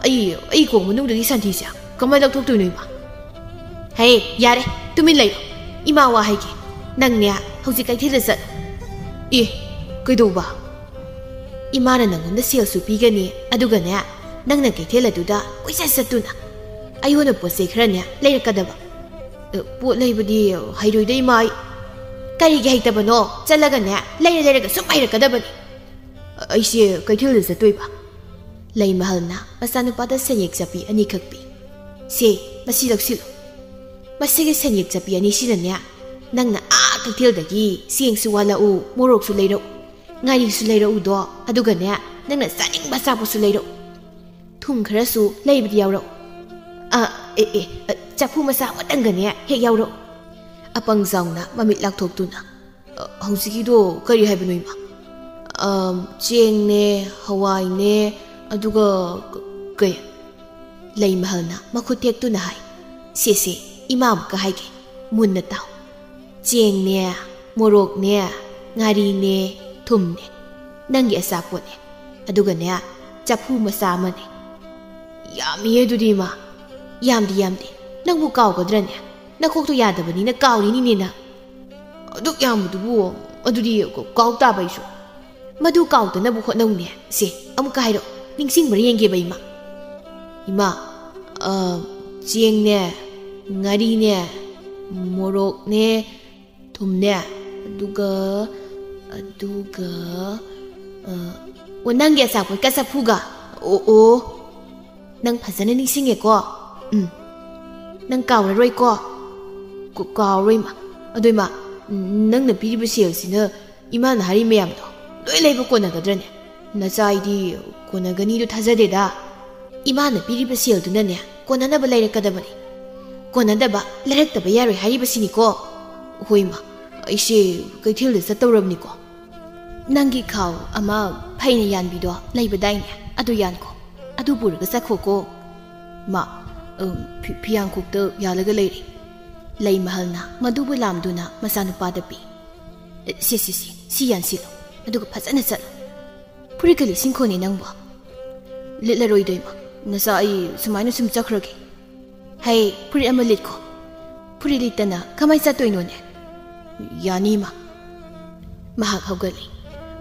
ꯑꯩ, ꯑꯩ ꯀꯣꯛ ꯃꯅꯨꯡꯗꯒꯤ ꯁꯟꯊꯤꯁꯦ ꯀꯃꯥꯏꯅ ꯂꯧꯊꯣꯛꯇꯣꯏꯅꯣ ꯏꯃꯥ?" "ꯍꯦ, ꯌꯥꯔꯦ, ꯇꯨꯃꯤꯟ ꯂꯩꯌꯨ꯫ ꯏꯃꯥ ꯋꯥ ꯍꯥꯏꯒꯦ꯫ ꯅꯪꯅꯦ, ꯍꯧꯖꯤꯛ ꯀꯩꯊꯦꯜꯗ ꯆꯠꯂꯨ"꯫ "ꯑꯦ, ꯀꯩꯗꯧꯕ?" "ꯏꯃꯥꯅ ꯅꯪꯉꯣꯟꯗ ꯁꯦꯜꯁꯨ ꯄꯤꯒꯅꯤ, ꯑꯗꯨꯒꯅꯦ, ꯅꯪꯅ ꯀꯩꯊꯦꯜ ꯑꯗꯨꯗ ꯀꯣꯏꯆꯠ ꯆꯠꯇꯨꯅ ꯑꯩꯉꯣꯟꯗ ꯄꯣꯠ ꯆꯩ ꯈꯔꯅꯦ ꯂꯩꯔꯛꯀꯗꯕ"꯫ "ꯑ, ꯄꯣꯠ ꯂꯩꯕꯗꯤ ꯍꯩꯔꯣꯏꯗ ꯏꯃꯥ ꯑꯩ"꯫ "ꯀꯔꯤꯒꯤ ꯍꯩꯇꯕꯅꯣ? ꯆꯠꯂꯒꯅꯦ, ꯂꯩꯔ ꯂꯩꯔꯒ ꯁꯨꯝ ꯍꯩꯔꯛꯀꯗꯕꯅꯤ"꯫ "ꯑ, ꯑꯩꯁꯦ ꯀꯩꯊꯦꯜꯗ ꯆꯠꯇꯣꯏꯕ"꯫ ꯂꯩꯃꯍꯜꯅ ꯃꯆꯥꯅꯨꯄꯥꯗ ꯁꯦꯟꯌꯦꯛ ꯆꯠꯄꯤ ꯑꯅꯤꯈꯛ ꯄꯤ꯫ "ꯁꯦ, ꯃꯁꯤ ꯂꯧꯁꯤꯜꯂꯨ꯫ ꯃꯁꯤꯒꯤ ꯁꯦꯟꯌꯦꯛ ꯆꯠꯄꯤ ꯑꯅꯤꯁꯤꯅꯅꯦ, ꯅꯪꯅ ꯑꯥ ꯀꯩꯊꯦꯜꯗꯒꯤ ꯆꯦꯡꯁꯨ ꯋꯥꯠꯂꯛꯎ, ꯃꯣꯔꯣꯛꯁꯨ ꯂꯩꯔꯛꯎ, ꯉꯥꯔꯤꯁꯨ ꯂꯩꯔꯛꯎꯗꯣ, ꯑꯗꯨꯒꯅꯦ, ꯅꯪꯅ ꯆꯥꯅꯤꯡꯕ ꯑꯆꯥꯄꯣꯠꯁꯨ ꯂꯩꯔꯛꯎ꯫ ꯊꯨꯝ ꯈꯔꯁꯨ ꯂꯩꯕꯗꯤ ꯌꯥꯎꯔꯛꯎ꯫ ꯑ, ꯑꯦ, ꯑꯦ, ꯑ, ꯆꯐꯨ ꯃꯆꯥ ꯑꯃꯇꯪꯒꯅꯦ ꯍꯦꯛ ꯌꯥꯎꯔꯛꯎ"꯫ ꯑꯄꯪ ꯖꯥꯎꯅ ꯃꯃꯤꯠ ꯂꯥꯎꯊꯣꯛꯇꯨꯅ, "ꯑ, ꯍꯧꯖꯤꯛꯀꯤꯗꯣ ꯀꯔꯤ ꯍꯥꯏꯕꯅꯣ ꯏꯃꯥ?" "ꯑꯝ, ꯆꯦꯡꯅꯦ, ꯍꯋꯥꯏꯅꯦ, ꯑꯗꯨꯒ ꯀ-, ꯀꯩ?" ꯂꯩꯃꯍꯜꯅ ꯃꯈꯨꯠ ꯊꯦꯛꯇꯨꯅ ꯍꯥꯏ, "ꯁꯦ, ꯁꯦ, ꯏꯃꯥ ꯑꯃꯨꯛꯀ ꯍꯥꯏꯒꯦ, ꯃꯨꯟꯅ ꯇꯥꯎ꯫ ꯆꯦꯡꯅꯦ, ꯃꯣꯔꯣꯛꯅꯦ, ꯉꯥꯔꯤꯅꯦ, ꯊꯨꯝꯅꯦ, ꯅꯪꯒꯤ ꯑꯆꯥꯄꯣꯠꯅꯦ, ꯑꯗꯨꯒꯅꯦ, ꯆꯐꯨ ꯃꯆꯥ ꯑꯃꯅꯦ"꯫ "ꯌꯥꯝꯃꯤꯍꯦ ꯑꯗꯨꯗꯤ ꯏꯃꯥ"꯫ "ꯌꯥꯝꯗꯦ, ꯌꯥꯝꯗꯦ, ꯅꯪꯕꯨ ꯀꯥꯎꯒꯗ꯭ꯔꯅꯦ? ꯅꯀꯣꯛꯇꯣ ꯌꯥꯗꯕꯅꯤꯅ ꯀꯥꯎꯔꯤꯅꯤꯅꯦ ꯅꯪ"꯫ "ꯑꯗꯨꯛ ꯌꯥꯝꯕꯗꯨꯕꯨ, ꯑꯗꯨꯗꯤ ꯀꯥꯎ ꯇꯥꯕ ꯑꯩꯁꯨ"꯫ "ꯃꯗꯨ ꯀꯥꯎꯗꯅꯕ ꯍꯣꯠꯅꯧꯅꯦ꯫ ꯁꯦ, ꯑꯃꯨꯛꯀ ꯍꯥꯏꯔꯛꯑꯣ, ꯅꯤꯡꯁꯤꯡꯕ꯭ꯔꯥ ꯌꯦꯡꯒꯦꯕ ꯏꯃꯥ"꯫ "ꯏꯃꯥ, ꯑ, ꯆꯦꯡꯅꯦ, ꯉꯥꯔꯤꯅꯦ, ꯃꯣꯔꯣꯛꯅꯦ, ꯊꯨꯝꯅꯦ, ꯑꯗꯨꯒ, ꯑꯗꯨꯒ, ꯑ, ꯑꯣ, ꯅꯪꯒꯤ ꯑꯆꯥꯄꯣꯠꯀ ꯆꯐꯨꯒ꯫ ꯑꯣ, ꯑꯣ, ꯅꯪ ꯐꯖꯅ ꯅꯤꯡꯁꯤꯡꯉꯦꯀꯣ꯫ ꯎꯝ, ꯅꯪ ꯀꯥꯎꯔꯔꯣꯏꯀꯣ"꯫ "ꯀ-, ꯀꯥꯎꯔꯣꯏ ꯏꯃꯥ꯫ ꯑꯗꯣ ꯏꯃꯥ, ꯅꯪꯅ ꯄꯤꯔꯤꯕ ꯁꯦꯜꯁꯤꯅ ꯏꯃꯥꯅ ꯍꯥꯏꯔꯤ ꯃꯌꯥꯝꯗꯣ"꯫ ꯂꯣꯏ ꯂꯩꯕ ꯀꯣꯟꯅꯒꯗ꯭ꯔꯅꯦ? ꯅꯆꯥ ꯑꯩꯗꯤ ꯀꯣꯟꯅꯒꯅꯤꯗꯨ ꯊꯥꯖꯗꯦꯗ꯫ ꯏꯃꯥꯅ ꯄꯤꯔꯤꯕ ꯁꯦꯜꯗꯨꯅꯅꯦ ꯀꯣꯟꯅꯅꯕ ꯂꯩꯔꯛꯀꯗꯕꯅꯤ꯫ ꯀꯣꯟꯅꯗꯕ ꯂꯩꯔꯛꯇꯕ ꯌꯥꯔꯣꯏ ꯍꯥꯏꯔꯤꯕꯁꯤꯅꯤꯀꯣ꯫ ꯍꯣꯏ ꯏꯃꯥ, ꯑꯩꯁꯦ ꯀꯩꯊꯦꯜꯗ ꯆꯠꯇꯧꯔꯕꯅꯤꯀꯣ꯫ ꯅꯪꯒꯤ ꯈꯥꯎ ꯑꯃ ꯐꯩꯅ ꯌꯥꯟꯕꯤꯗꯣ ꯂꯩꯕꯗꯥꯏꯅꯦ? ꯑꯗꯨ ꯌꯥꯟꯈꯣ꯫ ꯑꯗꯨ ꯄꯨꯔꯒ ꯆꯠꯈꯣꯀꯣ꯫ ꯃꯥ, ꯎꯝ, ꯐꯤ-, ꯐꯤꯌꯥꯡꯈꯣꯛꯇ ꯌꯥꯜꯂꯒ ꯂꯩꯔꯦ꯫ ꯂꯩꯃꯍꯜꯅ ꯃꯗꯨꯕꯨ ꯂꯥꯝꯗꯨꯅ ꯃꯆꯥꯅꯨꯄꯥꯗ ꯄꯤ꯫ "ꯁꯤ, ꯁꯤ, ꯁꯤ, ꯁꯤ ꯌꯥꯟꯁꯤꯜꯂꯣ꯫ ꯑꯗꯨꯒ ꯐꯖꯅ ꯆꯠꯂꯣ꯫ ꯐꯨꯔꯤꯠꯀ ꯂꯤꯠꯁꯤꯟꯈꯣꯅꯦ ꯅꯪꯕꯣ꯫" "ꯂꯤꯠꯂꯔꯣꯏꯗꯣ ꯏꯃꯥ꯫ ꯅꯆꯥ ꯑꯩ ꯁꯨꯃꯥꯏꯅ ꯁꯨꯝ ꯆꯠꯈ꯭ꯔꯒꯦ꯫" "ꯍꯩ, ꯐꯨꯔꯤꯠ ꯑꯃ ꯂꯤꯠꯈꯣ꯫ ꯐꯨꯔꯤꯠ ꯂꯤꯠꯇꯅ ꯀꯃꯥꯏ ꯆꯠꯇꯣꯏꯅꯣꯅꯦ?" "ꯌꯥꯅꯤ ꯏꯃꯥ꯫" ꯃꯍꯥꯛ ꯍꯧꯒꯠꯂꯤ꯫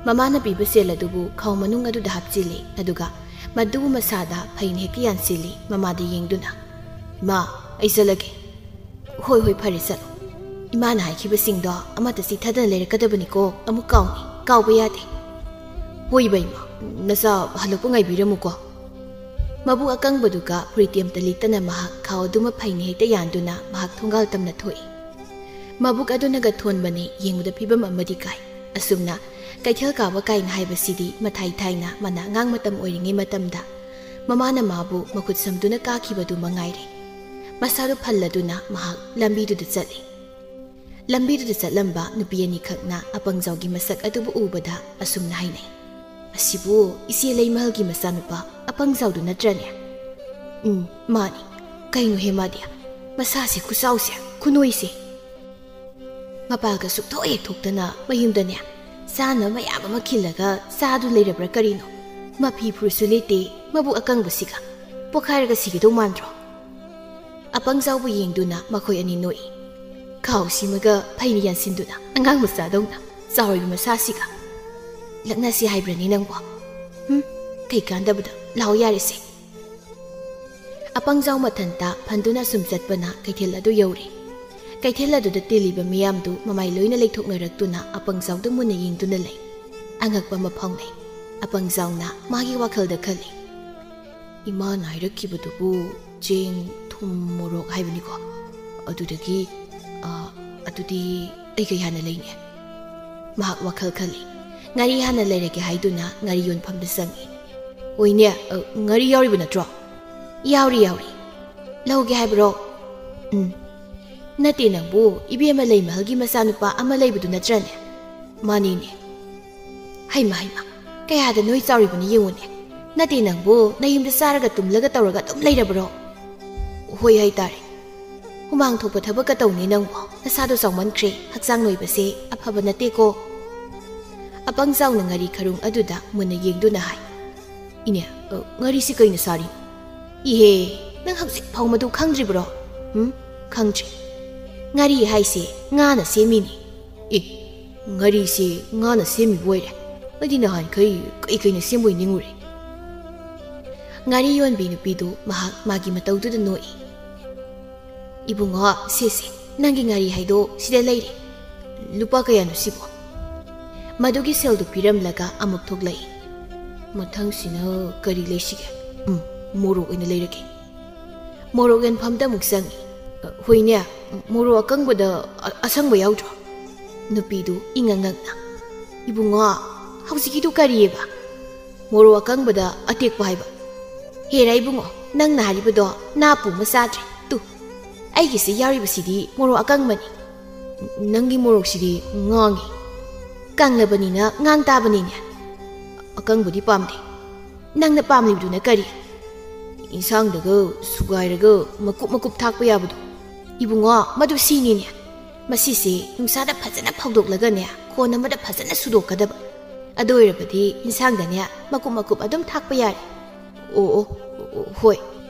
ꯃꯃꯥꯅ ꯄꯤꯕ ꯁꯦꯜ ꯑꯗꯨꯕꯨ ꯈꯥꯎ ꯃꯅꯨꯡ ꯑꯗꯨꯗ ꯍꯥꯞꯆꯤꯜꯂꯤ, ꯑꯗꯨꯒ ꯃꯗꯨꯕꯨ ꯃꯁꯥꯗ ꯐꯩꯅ ꯍꯦꯛꯇ ꯌꯥꯟꯁꯤꯜꯂꯤ, ꯃꯃꯥꯗ ꯌꯦꯡꯗꯨꯅ꯫ "ꯏꯃꯥ, ꯑꯩ ꯆꯠꯂꯒꯦ꯫" "ꯍꯣꯏ, ꯍꯣꯏ, ꯐꯔꯦ, ꯆꯠꯂꯣ꯫ ꯏꯃꯥꯅ ꯍꯥꯏꯈꯤꯕꯁꯤꯡꯗꯣ ꯑꯃꯠꯇ ꯆꯤꯠꯊꯗꯅ ꯂꯩꯔꯛꯀꯗꯕꯅꯤꯀꯣ, ꯑꯃꯨꯛ ꯀꯥꯎꯅꯤ, ꯀꯥꯎꯕ ꯌꯥꯗꯦ꯫" "ꯍꯣꯏ, ꯏꯕꯦꯝꯃ, ꯅꯆꯥ ꯍꯜꯂꯛꯄ ꯉꯥꯏꯕꯤꯔꯝꯃꯨꯀꯣ꯫" ꯃꯕꯨꯛ ꯑꯀꯪꯕꯗꯨꯒ ꯐꯨꯔꯤꯠꯇꯤ ꯑꯃꯠꯇ ꯂꯤꯠꯇꯅ ꯃꯍꯥꯛ ꯈꯥꯎ ꯑꯗꯨꯃ ꯐꯩꯅ ꯍꯦꯛꯇ ꯌꯥꯟꯗꯨꯅ ꯃꯍꯥꯛ ꯊꯣꯡꯒꯥꯜ ꯇꯝꯅ ꯊꯣꯛꯏ꯫ ꯃꯕꯨꯛ ꯑꯗꯨꯅꯒ ꯊꯣꯟꯕꯅꯤ, ꯌꯦꯡꯕꯗ ꯐꯤꯕꯝ ꯑꯃꯗꯤ ꯀꯥꯏ꯫ ꯑꯁꯨꯝꯅ ꯀꯩꯊꯦꯜ ꯀꯥꯕ ꯀꯥꯏꯅ ꯍꯥꯏꯕꯁꯤꯗꯤ ꯃꯊꯥꯏ ꯊꯥꯏꯅ ꯃꯅꯥ ꯑꯉꯥꯡ ꯃꯇꯝ ꯑꯣꯏꯔꯤꯉꯩ ꯃꯇꯝꯗ ꯃꯃꯥꯅ ꯃꯥꯕꯨ ꯃꯈꯨꯠ ꯁꯝꯗꯨꯅ ꯀꯥꯈꯤꯕꯗꯨ ꯃꯉꯥꯏꯔꯦ꯫ ꯃꯁꯥꯗꯨ ꯐꯜꯂꯗꯨꯅ ꯃꯍꯥꯛ ꯂꯝꯕꯤꯗꯨꯗ ꯆꯠꯂꯤ꯫ ꯂꯝꯕꯤꯗꯨꯗ ꯆꯠꯂꯝꯕ ꯅꯨꯄꯤ ꯑꯅꯤꯈꯛꯅ ꯑꯄꯪꯖꯥꯎꯒꯤ ꯃꯁꯛ ꯑꯗꯨꯕꯨ ꯎꯕꯗ ꯑꯁꯨꯝꯅ ꯍꯥꯏꯅꯩ, "ꯑꯁꯤꯕꯨ ꯏꯆꯦ ꯂꯩꯃꯍꯜꯒꯤ ꯃꯆꯥꯅꯨꯄꯥ ꯑꯄꯪꯖꯥꯎꯗꯨ ꯅꯠꯇ꯭ꯔꯅꯦ?" "ꯎꯝ, ꯃꯥꯅꯤ꯫ ꯀꯩꯅꯣꯍꯦ ꯃꯥꯗꯤ? ꯃꯁꯥꯁꯦ, ꯈꯨꯆꯥꯎꯁꯦ, ꯈꯨꯅꯣꯏꯁꯦ!" ꯃꯄꯥꯒ ꯁꯨꯛꯊꯣꯛ ꯍꯦꯛ ꯊꯣꯛꯇꯅ ꯃꯌꯨꯝꯗꯅꯦ ꯆꯥꯅꯕ ꯃꯌꯥꯝ ꯑꯃ ꯈꯤꯜꯂꯒ ꯆꯥꯗꯨ ꯂꯩꯔꯕ꯭ꯔꯥ ꯀꯔꯤꯅꯣ? ꯃꯐꯤ ꯐꯨꯔꯤꯠꯁꯨ ꯂꯤꯠꯇꯦ, ꯃꯕꯨꯛ ꯑꯀꯪꯕꯁꯤꯒ꯫ ꯄꯣꯛꯈꯥꯏꯔꯒ ꯁꯤꯒꯗꯧ ꯃꯥꯟꯗ꯭ꯔꯣ? ꯑꯄꯪꯖꯥꯎꯕꯨ ꯌꯦꯡꯗꯨꯅ ꯃꯈꯣꯏ ꯑꯅꯤ ꯅꯣꯛꯏ꯫ ꯈꯥꯎꯁꯤꯃꯒ ꯐꯩꯅ ꯌꯥꯟꯁꯤꯟꯗꯨꯅ ꯑꯉꯥꯡ ꯃꯆꯥꯗꯧꯅ ꯆꯥꯎꯔꯕ ꯃꯁꯥꯁꯤꯒ꯫ ꯂꯛꯅꯁꯤ ꯍꯥꯏꯕ꯭ꯔꯅꯤ ꯅꯪꯕꯣ? ꯍꯨꯝ, ꯀꯩ ꯀꯥꯟꯗꯕꯗ, ꯂꯥꯎ ꯌꯥꯔꯦꯁꯦ꯫ ꯑꯄꯪꯖꯥꯎ ꯃꯊꯟꯇ ꯐꯟꯗꯨꯅ ꯁꯨꯝ ꯆꯠꯄꯅ ꯀꯩꯊꯦꯜ ꯑꯗꯨ ꯌꯧꯔꯦ꯫ ꯀꯩꯊꯦꯜ ꯑꯗꯨꯗ ꯇꯤꯜꯂꯤꯕ ꯃꯤꯌꯥꯝꯗꯨ ꯃꯃꯥꯏ ꯂꯣꯏꯅ ꯂꯩꯊꯣꯛꯅꯔꯛꯇꯨꯅ ꯑꯄꯪꯖꯥꯎꯗ ꯃꯨꯟꯅ ꯌꯦꯡꯗꯨꯅ ꯂꯩ꯫ ꯑꯉꯛꯄ ꯑꯃ ꯐꯥꯎꯅꯩ꯫ ꯑꯄꯪꯖꯥꯎꯅ ꯃꯥꯒꯤ ꯋꯥꯈꯜꯗ ꯈꯜꯂꯤ, "ꯏꯃꯥꯅ ꯍꯥꯏꯔꯛꯈꯤꯕꯗꯨꯕꯨ ꯆꯦꯡ, ꯊꯨꯝ, ꯃꯣꯔꯣꯛ ꯍꯥꯏꯕꯅꯤꯀꯣ? ꯑꯗꯨꯗꯒꯤ, ꯑ, ꯑꯗꯨꯗꯤ ꯑꯩ ꯀꯩ ꯍꯥꯟꯅ ꯂꯩꯅꯤ?" ꯃꯍꯥꯛ ꯋꯥꯈꯜ ꯈꯜꯂꯤ꯫ ꯉꯥꯔꯤ ꯍꯥꯟꯅ ꯂꯩꯔꯒꯦ ꯍꯥꯏꯗꯨꯅ ꯉꯥꯔꯤ ꯌꯣꯟꯐꯝꯗ ꯆꯪꯉꯤ꯫ "ꯍꯣꯏꯅꯦ, ꯑ, ꯉꯥꯔꯤ ꯌꯥꯎꯔꯤꯕ ꯅꯠꯇ꯭ꯔꯣ?" "ꯌꯥꯎꯔꯤ, ꯌꯥꯎꯔꯤ꯫ ꯂꯧꯒꯦ ꯍꯥꯏꯕ꯭ꯔꯣ?" "ꯎꯝ꯫ ꯅꯠꯇꯦ, ꯅꯪꯕꯨ ꯏꯕꯦꯝꯃ ꯂꯩꯃꯍꯜꯒꯤ ꯃꯆꯥꯅꯨꯄꯥ ꯑꯃ ꯂꯩꯕꯗꯨ ꯅꯠꯇ꯭ꯔꯅꯦ?" "ꯃꯥꯅꯤꯅꯦ꯫" "ꯍꯩꯃ, ꯍꯩꯃ, ꯀꯌꯥꯗ ꯅꯣꯏ ꯆꯥꯎꯔꯤꯕꯅꯣ ꯌꯦꯡꯉꯨꯅꯦ꯫ ꯅꯠꯇꯦ, ꯅꯪꯕꯨ ꯅꯌꯨꯝꯗ ꯆꯥꯔꯒ ꯇꯨꯝꯂꯒ ꯇꯧꯔꯒ ꯑꯗꯨꯝ ꯂꯩꯔꯕ꯭ꯔꯣ?" "ꯍꯣꯏ ꯍꯥꯏꯇꯥꯔꯦ꯫ ꯍꯨꯃꯥꯡ ꯊꯣꯛꯄ ꯊꯕꯛꯀ ꯇꯧꯅꯤ ꯅꯪꯕꯣ꯫ ꯅꯁꯥꯗꯣ ꯆꯥꯎꯃꯟꯈ꯭ꯔꯦ, ꯍꯛꯆꯥꯡ ꯅꯣꯏꯕꯁꯦ ꯑꯐꯕ ꯅꯠꯇꯦꯀꯣ꯫" ꯑꯄꯪ ꯆꯥꯎꯅ ꯉꯥꯔꯤ ꯈꯔꯨꯡ ꯑꯗꯨꯗ ꯃꯨꯟꯅ ꯌꯦꯡꯗꯨꯅ ꯍꯥꯏ꯫ "ꯏꯅꯦ, ꯑ, ꯉꯥꯔꯤꯁꯤ ꯀꯩꯅ ꯁꯥꯔꯤꯅꯣ?" "ꯏꯍꯦ, ꯅꯪ ꯍꯧꯖꯤꯛ ꯐꯥꯎ ꯃꯗꯨ ꯈꯪꯗ꯭ꯔꯤꯕ꯭ꯔꯣ?" "ꯎꯝ, ꯈꯪꯗ꯭ꯔꯤ꯫ ꯉꯥꯔꯤ ꯍꯥꯏꯁꯦ ꯉꯥꯅ ꯁꯦꯝꯃꯤꯅꯤ꯫" "ꯑꯦ, ꯉꯥꯔꯤꯁꯦ ꯉꯥꯅ ꯁꯦꯝꯃꯤꯕ ꯑꯣꯏꯔꯦ꯫ ꯑꯩꯗꯤ ꯅꯍꯥꯟꯈꯩ ꯀꯩ ꯀꯩꯅ ꯁꯦꯝꯕꯣꯏ ꯅꯤꯡꯉꯨꯔꯦ꯫" ꯉꯥꯔꯤ ꯌꯣꯟꯕꯤ ꯅꯨꯄꯤꯗꯨ ꯃꯍꯥꯛ ꯃꯥꯒꯤ ꯃꯇꯧꯗꯨꯗ ꯅꯣꯛꯏ꯫ "ꯏꯕꯨꯡꯉꯣ, ꯁꯦ ꯁꯦ, ꯅꯪꯒꯤ ꯉꯥꯔꯤ ꯍꯥꯏꯗꯣ ꯁꯤꯗ ꯂꯩꯔꯦ꯫ ꯂꯨꯄꯥ ꯀꯌꯥꯅꯣ ꯁꯤꯕꯣ?" ꯃꯗꯨꯒꯤ ꯁꯦꯜꯗꯨ ꯄꯤꯔꯝꯂꯒ ꯑꯃꯨꯛ ꯊꯣꯛꯂꯛꯏ꯫ "ꯃꯊꯪꯁꯤꯅ ꯀꯔꯤ ꯂꯩꯁꯤꯒꯦ? ꯎꯝ, ꯃꯣꯔꯣꯛ ꯑꯣꯏꯅ ꯂꯩꯔꯒꯦ꯫" ꯃꯣꯔꯣꯛ ꯌꯣꯟꯐꯝꯗ ꯑꯃꯨꯛ ꯆꯪꯉꯤ꯫ "ꯍꯣꯏꯅꯦ, ꯃꯣꯔꯣꯛ ꯑꯀꯪꯕꯗ ꯑ-, ꯑꯁꯪꯕ ꯌꯥꯎꯗ꯭ꯔꯣ?" ꯅꯨꯄꯤꯗꯨ ꯏꯉꯛ ꯉꯛꯅ꯫ "ꯏꯕꯨꯡꯉꯣ, ꯍꯧꯖꯤꯛꯀꯤꯗꯨ ꯀꯔꯤꯑꯕ?" "ꯃꯣꯔꯣꯛ ꯑꯀꯪꯕꯗ ꯑꯇꯦꯛꯄ ꯍꯥꯏꯕ꯫" "ꯍꯦꯔꯥ ꯏꯕꯨꯡꯉꯣ, ꯅꯪꯅ ꯍꯥꯏꯔꯤꯕꯗꯣ ꯅꯥꯄꯨ ꯑꯃ ꯆꯥꯗ꯭ꯔꯦ꯫ ꯇꯨ, ꯑꯩꯒꯤꯁꯤ ꯌꯥꯎꯔꯤꯕꯁꯤꯗꯤ ꯃꯣꯔꯣꯛ ꯑꯀꯪꯕꯅꯤ꯫ ꯅꯪꯒꯤ ꯃꯣꯔꯣꯛꯁꯤꯗꯤ ꯉꯥꯡꯉꯤ꯫ ꯀꯪꯂꯕꯅꯤꯅ ꯉꯥꯡ ꯇꯥꯕꯅꯤꯅꯦ꯫" "ꯑꯀꯪꯕꯗꯤ ꯄꯥꯝꯗꯦ꯫" "ꯅꯪꯅ ꯄꯥꯝꯂꯤꯕꯗꯨꯅ ꯀꯔꯤ?" "ꯏꯟꯁꯥꯡꯗꯒ ꯁꯨꯒꯥꯏꯔꯒ ꯃꯀꯨꯞ ꯃꯀꯨꯞ ꯊꯥꯛꯄ ꯌꯥꯕꯗꯣ꯫" "ꯏꯕꯨꯡꯉꯣ, ꯃꯗꯨ ꯁꯤꯅꯤꯅꯦ꯫ ꯃꯁꯤꯁꯦ ꯅꯨꯡꯁꯥꯗ ꯐꯖꯅ ꯐꯧꯗꯣꯛꯂꯒꯅꯦ, ꯈꯣꯟ ꯑꯃꯗ ꯐꯖꯅ ꯁꯨꯗꯣꯛꯀꯗꯕ꯫ ꯑꯗꯨ ꯑꯣꯏꯔꯕꯗꯤ ꯏꯟꯁꯥꯡꯗꯅꯦ ꯃꯀꯨꯞ ꯃꯀꯨꯞ ꯑꯗꯨꯝ ꯊꯥꯛꯄ ꯌꯥꯔꯦ꯫" "ꯑꯣ, ꯑꯣ, ꯑꯣ, ꯑꯣ, ꯍꯣꯏ꯫"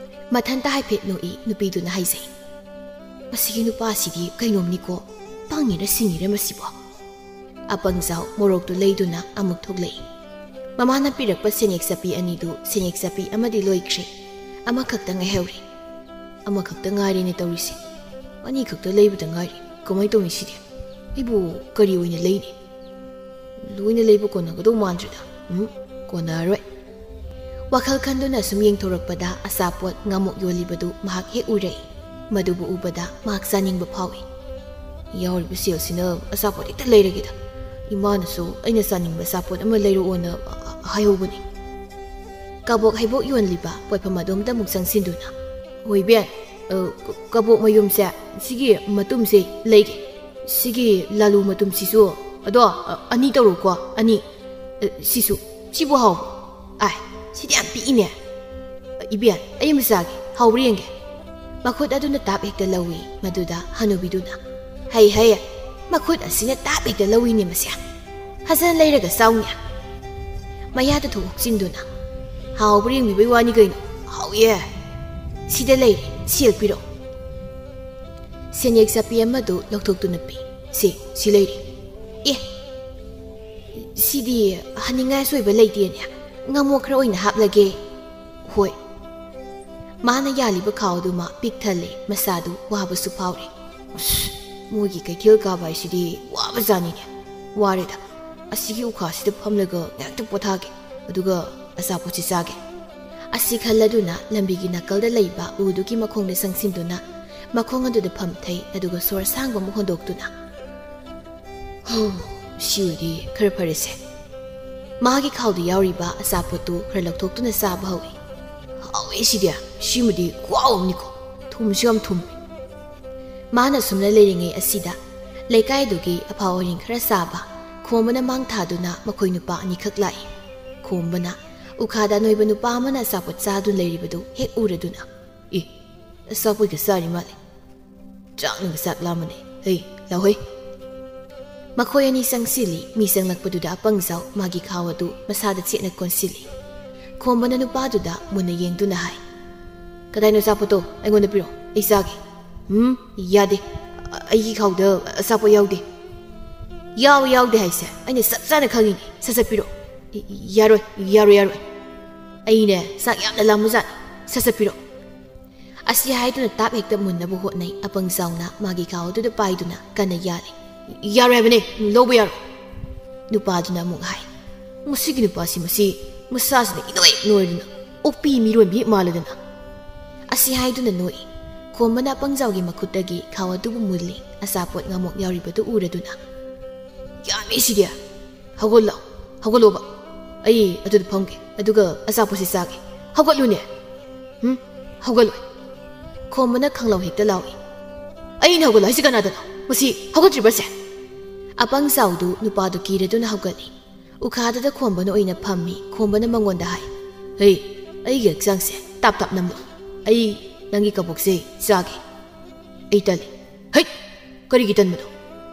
ꯃꯊꯟꯇ ꯍꯥꯏꯐꯦꯠ ꯅꯣꯛꯏ ꯅꯨꯄꯤꯗꯨꯅ ꯍꯥꯏꯖꯩ꯫ "ꯃꯁꯤꯒꯤ ꯅꯨꯄꯥꯁꯤꯗꯤ ꯀꯩꯅꯣꯝꯅꯤꯀꯣ꯫ ꯄꯪꯉꯤꯔ ꯁꯤꯡꯉꯤꯔ ꯃꯁꯤꯕꯣ?" ꯑꯄꯪꯖꯥꯎ ꯃꯣꯔꯣꯛꯇꯨ ꯂꯩꯗꯨꯅ ꯑꯃꯨꯛ ꯊꯣꯛꯂꯛꯏ꯫ ꯃꯃꯥꯅ ꯄꯤꯔꯛꯄ ꯁꯦꯟꯌꯦꯛ ꯆꯞꯄꯤ ꯑꯅꯤꯗꯨ ꯁꯦꯟꯌꯦꯛ ꯆꯞꯄꯤ ꯑꯃꯗꯤ ꯂꯣꯏꯈ꯭ꯔꯦ꯫ ꯑꯃꯈꯛꯇ ꯉꯥꯏꯍꯧꯔꯦ꯫ "ꯑꯃꯈꯛꯇ ꯉꯥꯏꯔꯦꯅꯦ ꯇꯧꯔꯤꯁꯦ꯫ ꯑꯅꯤꯈꯛꯇ ꯂꯩꯕꯗ ꯉꯥꯏꯔꯤ꯫ ꯀꯃꯥꯏꯅ ꯇꯧꯅꯤ ꯁꯤꯗꯤ? ꯑꯩꯕꯨ ꯀꯔꯤ ꯑꯣꯏꯅ ꯂꯩꯅꯤ? ꯂꯣꯏꯅ ꯂꯩꯕ ꯀꯣꯟꯅꯒꯗꯧ ꯃꯥꯟꯗ꯭ꯔꯦꯗ꯫ ꯎꯝ, ꯀꯣꯟꯅꯔꯣꯏ꯫" ꯋꯥꯈꯜ ꯈꯟꯗꯨꯅ ꯁꯨꯝ ꯌꯦꯡꯊꯣꯔꯛꯄꯗ ꯑꯆꯥꯄꯣꯠ ꯉꯥꯃꯨꯛ ꯌꯣꯜꯂꯤꯕꯗꯨ ꯃꯍꯥꯛ ꯍꯦꯛ ꯎꯔꯛꯏ꯫ ꯃꯗꯨꯕꯨ ꯎꯕꯗ ꯃꯍꯥꯛ ꯆꯥꯅꯤꯡꯕ ꯐꯥꯎꯏ꯫ "ꯌꯥꯎꯔꯤꯕ ꯁꯦꯜꯁꯤꯅ ꯑꯆꯥꯄꯣꯠ ꯍꯦꯛꯇ ꯂꯩꯔꯒꯦꯗ꯫ ꯏꯃꯥꯅꯁꯨ ꯑꯩꯅ ꯆꯥꯅꯤꯡꯕ ꯑꯆꯥꯄꯣꯠ ꯑꯃ ꯂꯩꯔꯛꯑꯣꯅ ꯍꯥꯏꯍꯧꯕꯅꯤ꯫ ꯀꯕꯣꯛ ꯍꯩꯕꯣꯛ ꯌꯣꯟꯂꯤꯕ ꯄꯣꯠꯐꯝ ꯑꯗꯣꯝꯗ ꯑꯃꯨꯛ ꯆꯪꯁꯤꯟꯗꯨꯅ, "ꯍꯣꯏ ꯏꯕꯦꯟ, ꯑ, ꯀ-, ꯀꯕꯣꯛ ꯃꯌꯨꯝꯁꯦ, ꯁꯤꯒꯤ ꯃꯇꯨꯝꯁꯦ ꯂꯩꯒꯦ꯫ ꯁꯤꯒꯤ ꯂꯥꯂꯨ ꯃꯇꯨꯝꯁꯤꯁꯨ, ꯑꯗꯣ, ꯑ, ꯑꯅꯤ ꯇꯧꯔꯣꯀꯣ, ꯑꯅꯤ꯫ ꯑ, ꯁꯤꯁꯨ, ꯁꯤꯕꯨ ꯍꯥꯎꯕ꯭ꯔꯣ? ꯑꯥꯏ, ꯁꯤꯗꯤ ꯌꯥꯝ ꯄꯤꯛꯏꯅꯦ꯫ ꯑ, ꯏꯕꯦꯟ, ꯑꯩ ꯑꯃ ꯆꯥꯒꯦ, ꯍꯥꯎꯕ꯭ꯔꯥ ꯌꯦꯡꯒꯦ꯫" ꯃꯈꯨꯠ ꯑꯗꯨꯅ ꯇꯥꯞ ꯍꯦꯛꯇ ꯂꯧꯏ꯫ ꯃꯗꯨꯗ ꯍꯅꯨꯕꯤꯗꯨꯅ, "ꯍꯩ, ꯍꯩ, ꯃꯈꯨꯠ ꯑꯁꯤꯅ ꯇꯥꯞ ꯍꯦꯛꯇ ꯂꯧꯏꯅꯦ ꯃꯁꯦ꯫ ꯐꯖꯅ ꯂꯩꯔꯒ ꯆꯥꯎꯅꯦ꯫" ꯃꯌꯥꯗ ꯊꯣꯛ ꯍꯨꯛꯆꯤꯟꯗꯨꯅ, "ꯍꯥꯎꯕ꯭ꯔꯥ ꯌꯦꯡꯕꯤꯕꯩ ꯋꯥꯅꯤ ꯀꯩꯅꯣ꯫ ꯍꯥꯎꯏꯌꯦ꯫ ꯁꯤꯗ ꯂꯩꯔꯦ, ꯁꯦꯜ ꯄꯤꯔꯛꯑꯣ꯫" ꯁꯦꯟꯌꯦꯛ ꯆꯠꯄꯤ ꯑꯃꯗꯨ ꯂꯧꯊꯣꯛꯇꯨꯅ ꯄꯤ꯫ "ꯁꯤ, ꯁꯤ ꯂꯩꯔꯦ꯫" "ꯑꯦ, ꯁꯤꯗꯤ ꯍꯟꯅꯤꯡꯉꯥꯏ ꯑꯁꯣꯏꯕ ꯂꯩꯇꯦꯅꯦ꯫ ꯉꯥꯃꯣꯛ ꯈꯔ ꯑꯣꯏꯅ ꯍꯥꯞꯂꯒꯦ꯫" "ꯍꯣꯏ꯫" ꯃꯥꯅ ꯌꯥꯜꯂꯤꯕ ꯈꯥꯎꯗꯨꯃ ꯄꯤꯛ ꯊꯜꯂꯦ꯫ ꯃꯁꯥꯗꯨ ꯋꯥꯕꯁꯨ ꯐꯥꯎꯔꯦ꯫ "ꯑꯁ, ꯃꯣꯏꯒꯤ ꯀꯩꯊꯦꯜ ꯀꯥꯕ ꯍꯥꯏꯁꯤꯗꯤ ꯋꯥꯕꯖꯥꯠꯅꯤꯅꯦ꯫ ꯋꯥꯔꯦꯗ꯫ ꯑꯁꯤꯒꯤ ꯎꯈꯥꯁꯤꯗ ꯐꯝꯂꯒ ꯉꯥꯏꯍꯥꯛꯇ ꯄꯣꯊꯥꯒꯦ꯫ ꯑꯗꯨꯒ ꯑꯆꯥꯄꯣꯠꯁꯤ ꯆꯥꯒꯦ꯫" ꯑꯁꯤ ꯈꯜꯂꯗꯨꯅ ꯂꯝꯕꯤꯒꯤ ꯅꯥꯀꯜꯗ ꯂꯩꯕ ꯎꯗꯨꯒꯤ ꯃꯈꯣꯡꯗ ꯆꯪꯁꯤꯟꯗꯨꯅ ꯃꯈꯣꯡ ꯑꯗꯨꯗ ꯐꯝꯊꯩ꯫ ꯑꯗꯨꯒ ꯁꯣꯔ ꯑꯁꯥꯡꯕ ꯑꯃ ꯍꯣꯟꯗꯣꯛꯇꯨꯅ, "ꯍꯨ, ꯁꯤ ꯑꯣꯏꯗꯤ ꯈꯔ ꯐꯔꯦꯁꯦ꯫" ꯃꯥꯒꯤ ꯈꯥꯎꯗ ꯌꯥꯎꯔꯤꯕ ꯑꯆꯥꯄꯣꯠꯇꯨ ꯈꯔ ꯂꯧꯊꯣꯛꯇꯨꯅ ꯆꯥꯕ ꯍꯧꯏ꯫ "ꯍꯥꯎꯋꯦ ꯁꯤꯗꯤ, ꯁꯤꯃꯗꯤ ꯈꯨꯍꯥꯎ ꯑꯃꯅꯤꯀꯣ, ꯊꯨꯝꯁꯨ ꯌꯥꯝ ꯊꯨꯝꯃꯤ꯫" ꯃꯥꯅ ꯁꯨꯝꯅ ꯂꯩꯔꯤꯉꯩ ꯑꯁꯤꯗ ꯂꯩꯀꯥꯏꯗꯨꯒꯤ ꯑꯐꯥꯎ ꯑꯔꯤꯡ ꯈꯔ ꯆꯥꯕ ꯈꯣꯝꯕꯅ ꯃꯥꯡ ꯊꯥꯗꯨꯅ ꯃꯈꯣꯏ ꯅꯨꯄꯥ ꯑꯅꯤꯈꯛ ꯂꯥꯛꯏ꯫ ꯈꯣꯝꯕꯅ ꯎꯈꯥꯗ ꯑꯅꯣꯏꯕ ꯅꯨꯄꯥ ꯑꯃꯅ ꯑꯆꯥꯄꯣꯠ ꯆꯥꯗꯨꯅ ꯂꯩꯔꯤꯕꯗꯨ ꯍꯦꯛ ꯎꯔꯗꯨꯅ, "ꯑꯦ, ꯑꯆꯥꯄꯣꯠꯀ ꯆꯥꯔꯤ ꯃꯥꯜꯂꯦ꯫ ꯆꯥꯛꯅꯒ ꯆꯥꯛ ꯂꯥꯝꯃꯅꯦ꯫ ꯍꯩ, ꯂꯥꯎꯍꯩ꯫" ꯃꯈꯣꯏ ꯑꯅꯤ ꯆꯪꯁꯤꯜꯂꯤ꯫ ꯃꯤ ꯆꯪꯂꯛꯄꯗꯨꯗ ꯑꯄꯪꯖꯥꯎ ꯃꯥꯒꯤ ꯈꯥꯎ ꯑꯗꯨ ꯃꯁꯥꯗ ꯆꯦꯠꯅ ꯀꯣꯟꯁꯤꯜꯂꯤ꯫ ꯈꯣꯝꯕꯅ ꯅꯨꯄꯥꯗꯨꯗ ꯃꯨꯟꯅ ꯌꯦꯡꯗꯨꯅ ꯍꯥꯏ, "ꯀꯗꯥꯏꯅꯣ ꯑꯆꯥꯄꯣꯠꯇꯣ? ꯑꯩꯉꯣꯟꯗ ꯄꯤꯔꯛꯑꯣ, ꯑꯩ ꯆꯥꯒꯦ꯫" "ꯎꯝ, ꯌꯥꯗꯦ꯫ ꯑ-, ꯑꯩꯒꯤ ꯈꯥꯎꯗ ꯑꯆꯥꯄꯣꯠ ꯌꯥꯎꯗꯦ꯫" "ꯌꯥꯎ, ꯌꯥꯎꯗꯦ ꯍꯥꯏꯁꯦ꯫ ꯑꯩꯅ ꯆꯞ ꯆꯥꯅ ꯈꯪꯉꯤꯅꯦ꯫ ꯁꯠ ꯁꯠ ꯄꯤꯔꯛꯑꯣ꯫" "ꯏ-, ꯏ-, ꯌꯥꯔꯣꯏ, ꯌꯥꯔꯣꯏ, ꯌꯥꯔꯣꯏ꯫ ꯑꯩꯅꯦ, ꯆꯥꯛ ꯌꯥꯝꯅ ꯂꯥꯝꯕꯖꯥꯠꯅꯤ꯫ ꯁꯠ ꯁꯠ ꯄꯤꯔꯛꯑꯣ꯫" ꯑꯁꯤ ꯍꯥꯏꯗꯨꯅ ꯇꯥꯞ ꯍꯦꯛꯇ ꯃꯨꯟꯅꯕ ꯍꯣꯠꯅꯩ꯫ ꯑꯄꯪ ꯆꯥꯎꯅ ꯃꯥꯒꯤ ꯈꯥꯎ ꯑꯗꯨꯗ ꯄꯥꯏꯗꯨꯅ ꯀꯟꯅ ꯌꯥꯜꯂꯤ꯫ "ꯌꯥꯔꯣꯏ ꯍꯥꯏꯕꯅꯦ, ꯂꯧꯕ ꯌꯥꯔꯣꯏ꯫" ꯅꯨꯄꯥꯗꯨꯅ ꯑꯃꯨꯛ ꯍꯥꯏ, "ꯃꯁꯤꯒꯤ ꯅꯨꯄꯥꯁꯤ, ꯃꯁꯤ ꯃꯁꯥꯁꯤꯅ ꯏꯅꯣꯏ ꯅꯣꯏꯔꯗꯅ, ꯑꯣꯛꯄꯤ ꯃꯤꯔꯣꯟꯕꯤ ꯍꯦꯛ ꯃꯥꯜꯂꯗꯅ꯫" ꯑꯁꯤ ꯍꯥꯏꯗꯨꯅ ꯅꯣꯛꯏ꯫ ꯈꯣꯝꯕꯅ ꯑꯄꯪꯖꯥꯎꯒꯤ ꯃꯈꯨꯠꯇꯒꯤ ꯈꯥꯎ ꯑꯗꯨꯕꯨ ꯃꯨꯜꯂꯤ꯫ ꯑꯆꯥꯄꯣꯠ ꯉꯥꯃꯣꯛ ꯌꯥꯎꯔꯤꯕꯗꯨ ꯎꯔꯗꯨꯅ, ꯌꯥꯝꯃꯤ ꯁꯤꯗꯤ꯫ ꯍꯧꯒꯠꯂꯣ, ꯍꯧꯒꯠꯂꯣꯕ꯫ ꯑꯩ ꯑꯗꯨꯗ ꯐꯝꯒꯦ, ꯑꯗꯨꯒ ꯑꯆꯥꯄꯣꯠꯁꯤ ꯆꯥꯒꯦ꯫ ꯍꯧꯒꯠꯂꯨꯅꯦ꯫ ꯎꯝ? ꯍꯧꯒꯠꯂꯣꯏ꯫ ꯈꯣꯝꯕꯅ ꯈꯪꯂꯧ ꯍꯦꯛꯇ ꯂꯥꯎꯏ꯫ "ꯑꯩꯅ ꯍꯧꯒꯠꯂꯣ ꯍꯥꯏꯁꯤ ꯀꯅꯥꯗꯅꯣ? ꯃꯁꯤ ꯍꯧꯒꯠꯇ꯭ꯔꯤꯕꯁꯦ?" ꯑꯄꯪ ꯆꯥꯎꯗꯨ ꯅꯨꯄꯥꯗꯨ ꯀꯤꯔꯗꯨꯅ ꯍꯧꯒꯠꯂꯤ꯫ ꯎꯈꯥꯗꯨꯗ ꯈꯣꯝꯕꯅ ꯑꯣꯏꯅ ꯐꯝꯃꯤ꯫ ꯈꯣꯝꯕꯅ ꯃꯉꯣꯟꯗ ꯍꯥꯏ, "ꯍꯩ, ꯑꯩꯒꯤ ꯍꯛꯆꯥꯡꯁꯦ ꯇꯥꯞ ꯇꯥꯞ ꯅꯝꯂꯣ꯫ ꯑꯩ ꯅꯪꯒꯤ ꯀꯕꯣꯛꯁꯦ ꯆꯥꯒꯦ꯫ ꯑꯩ ꯇꯜꯂꯤ꯫ ꯍꯩꯠ! ꯀꯔꯤꯒꯤ ꯇꯟꯕꯅꯣ?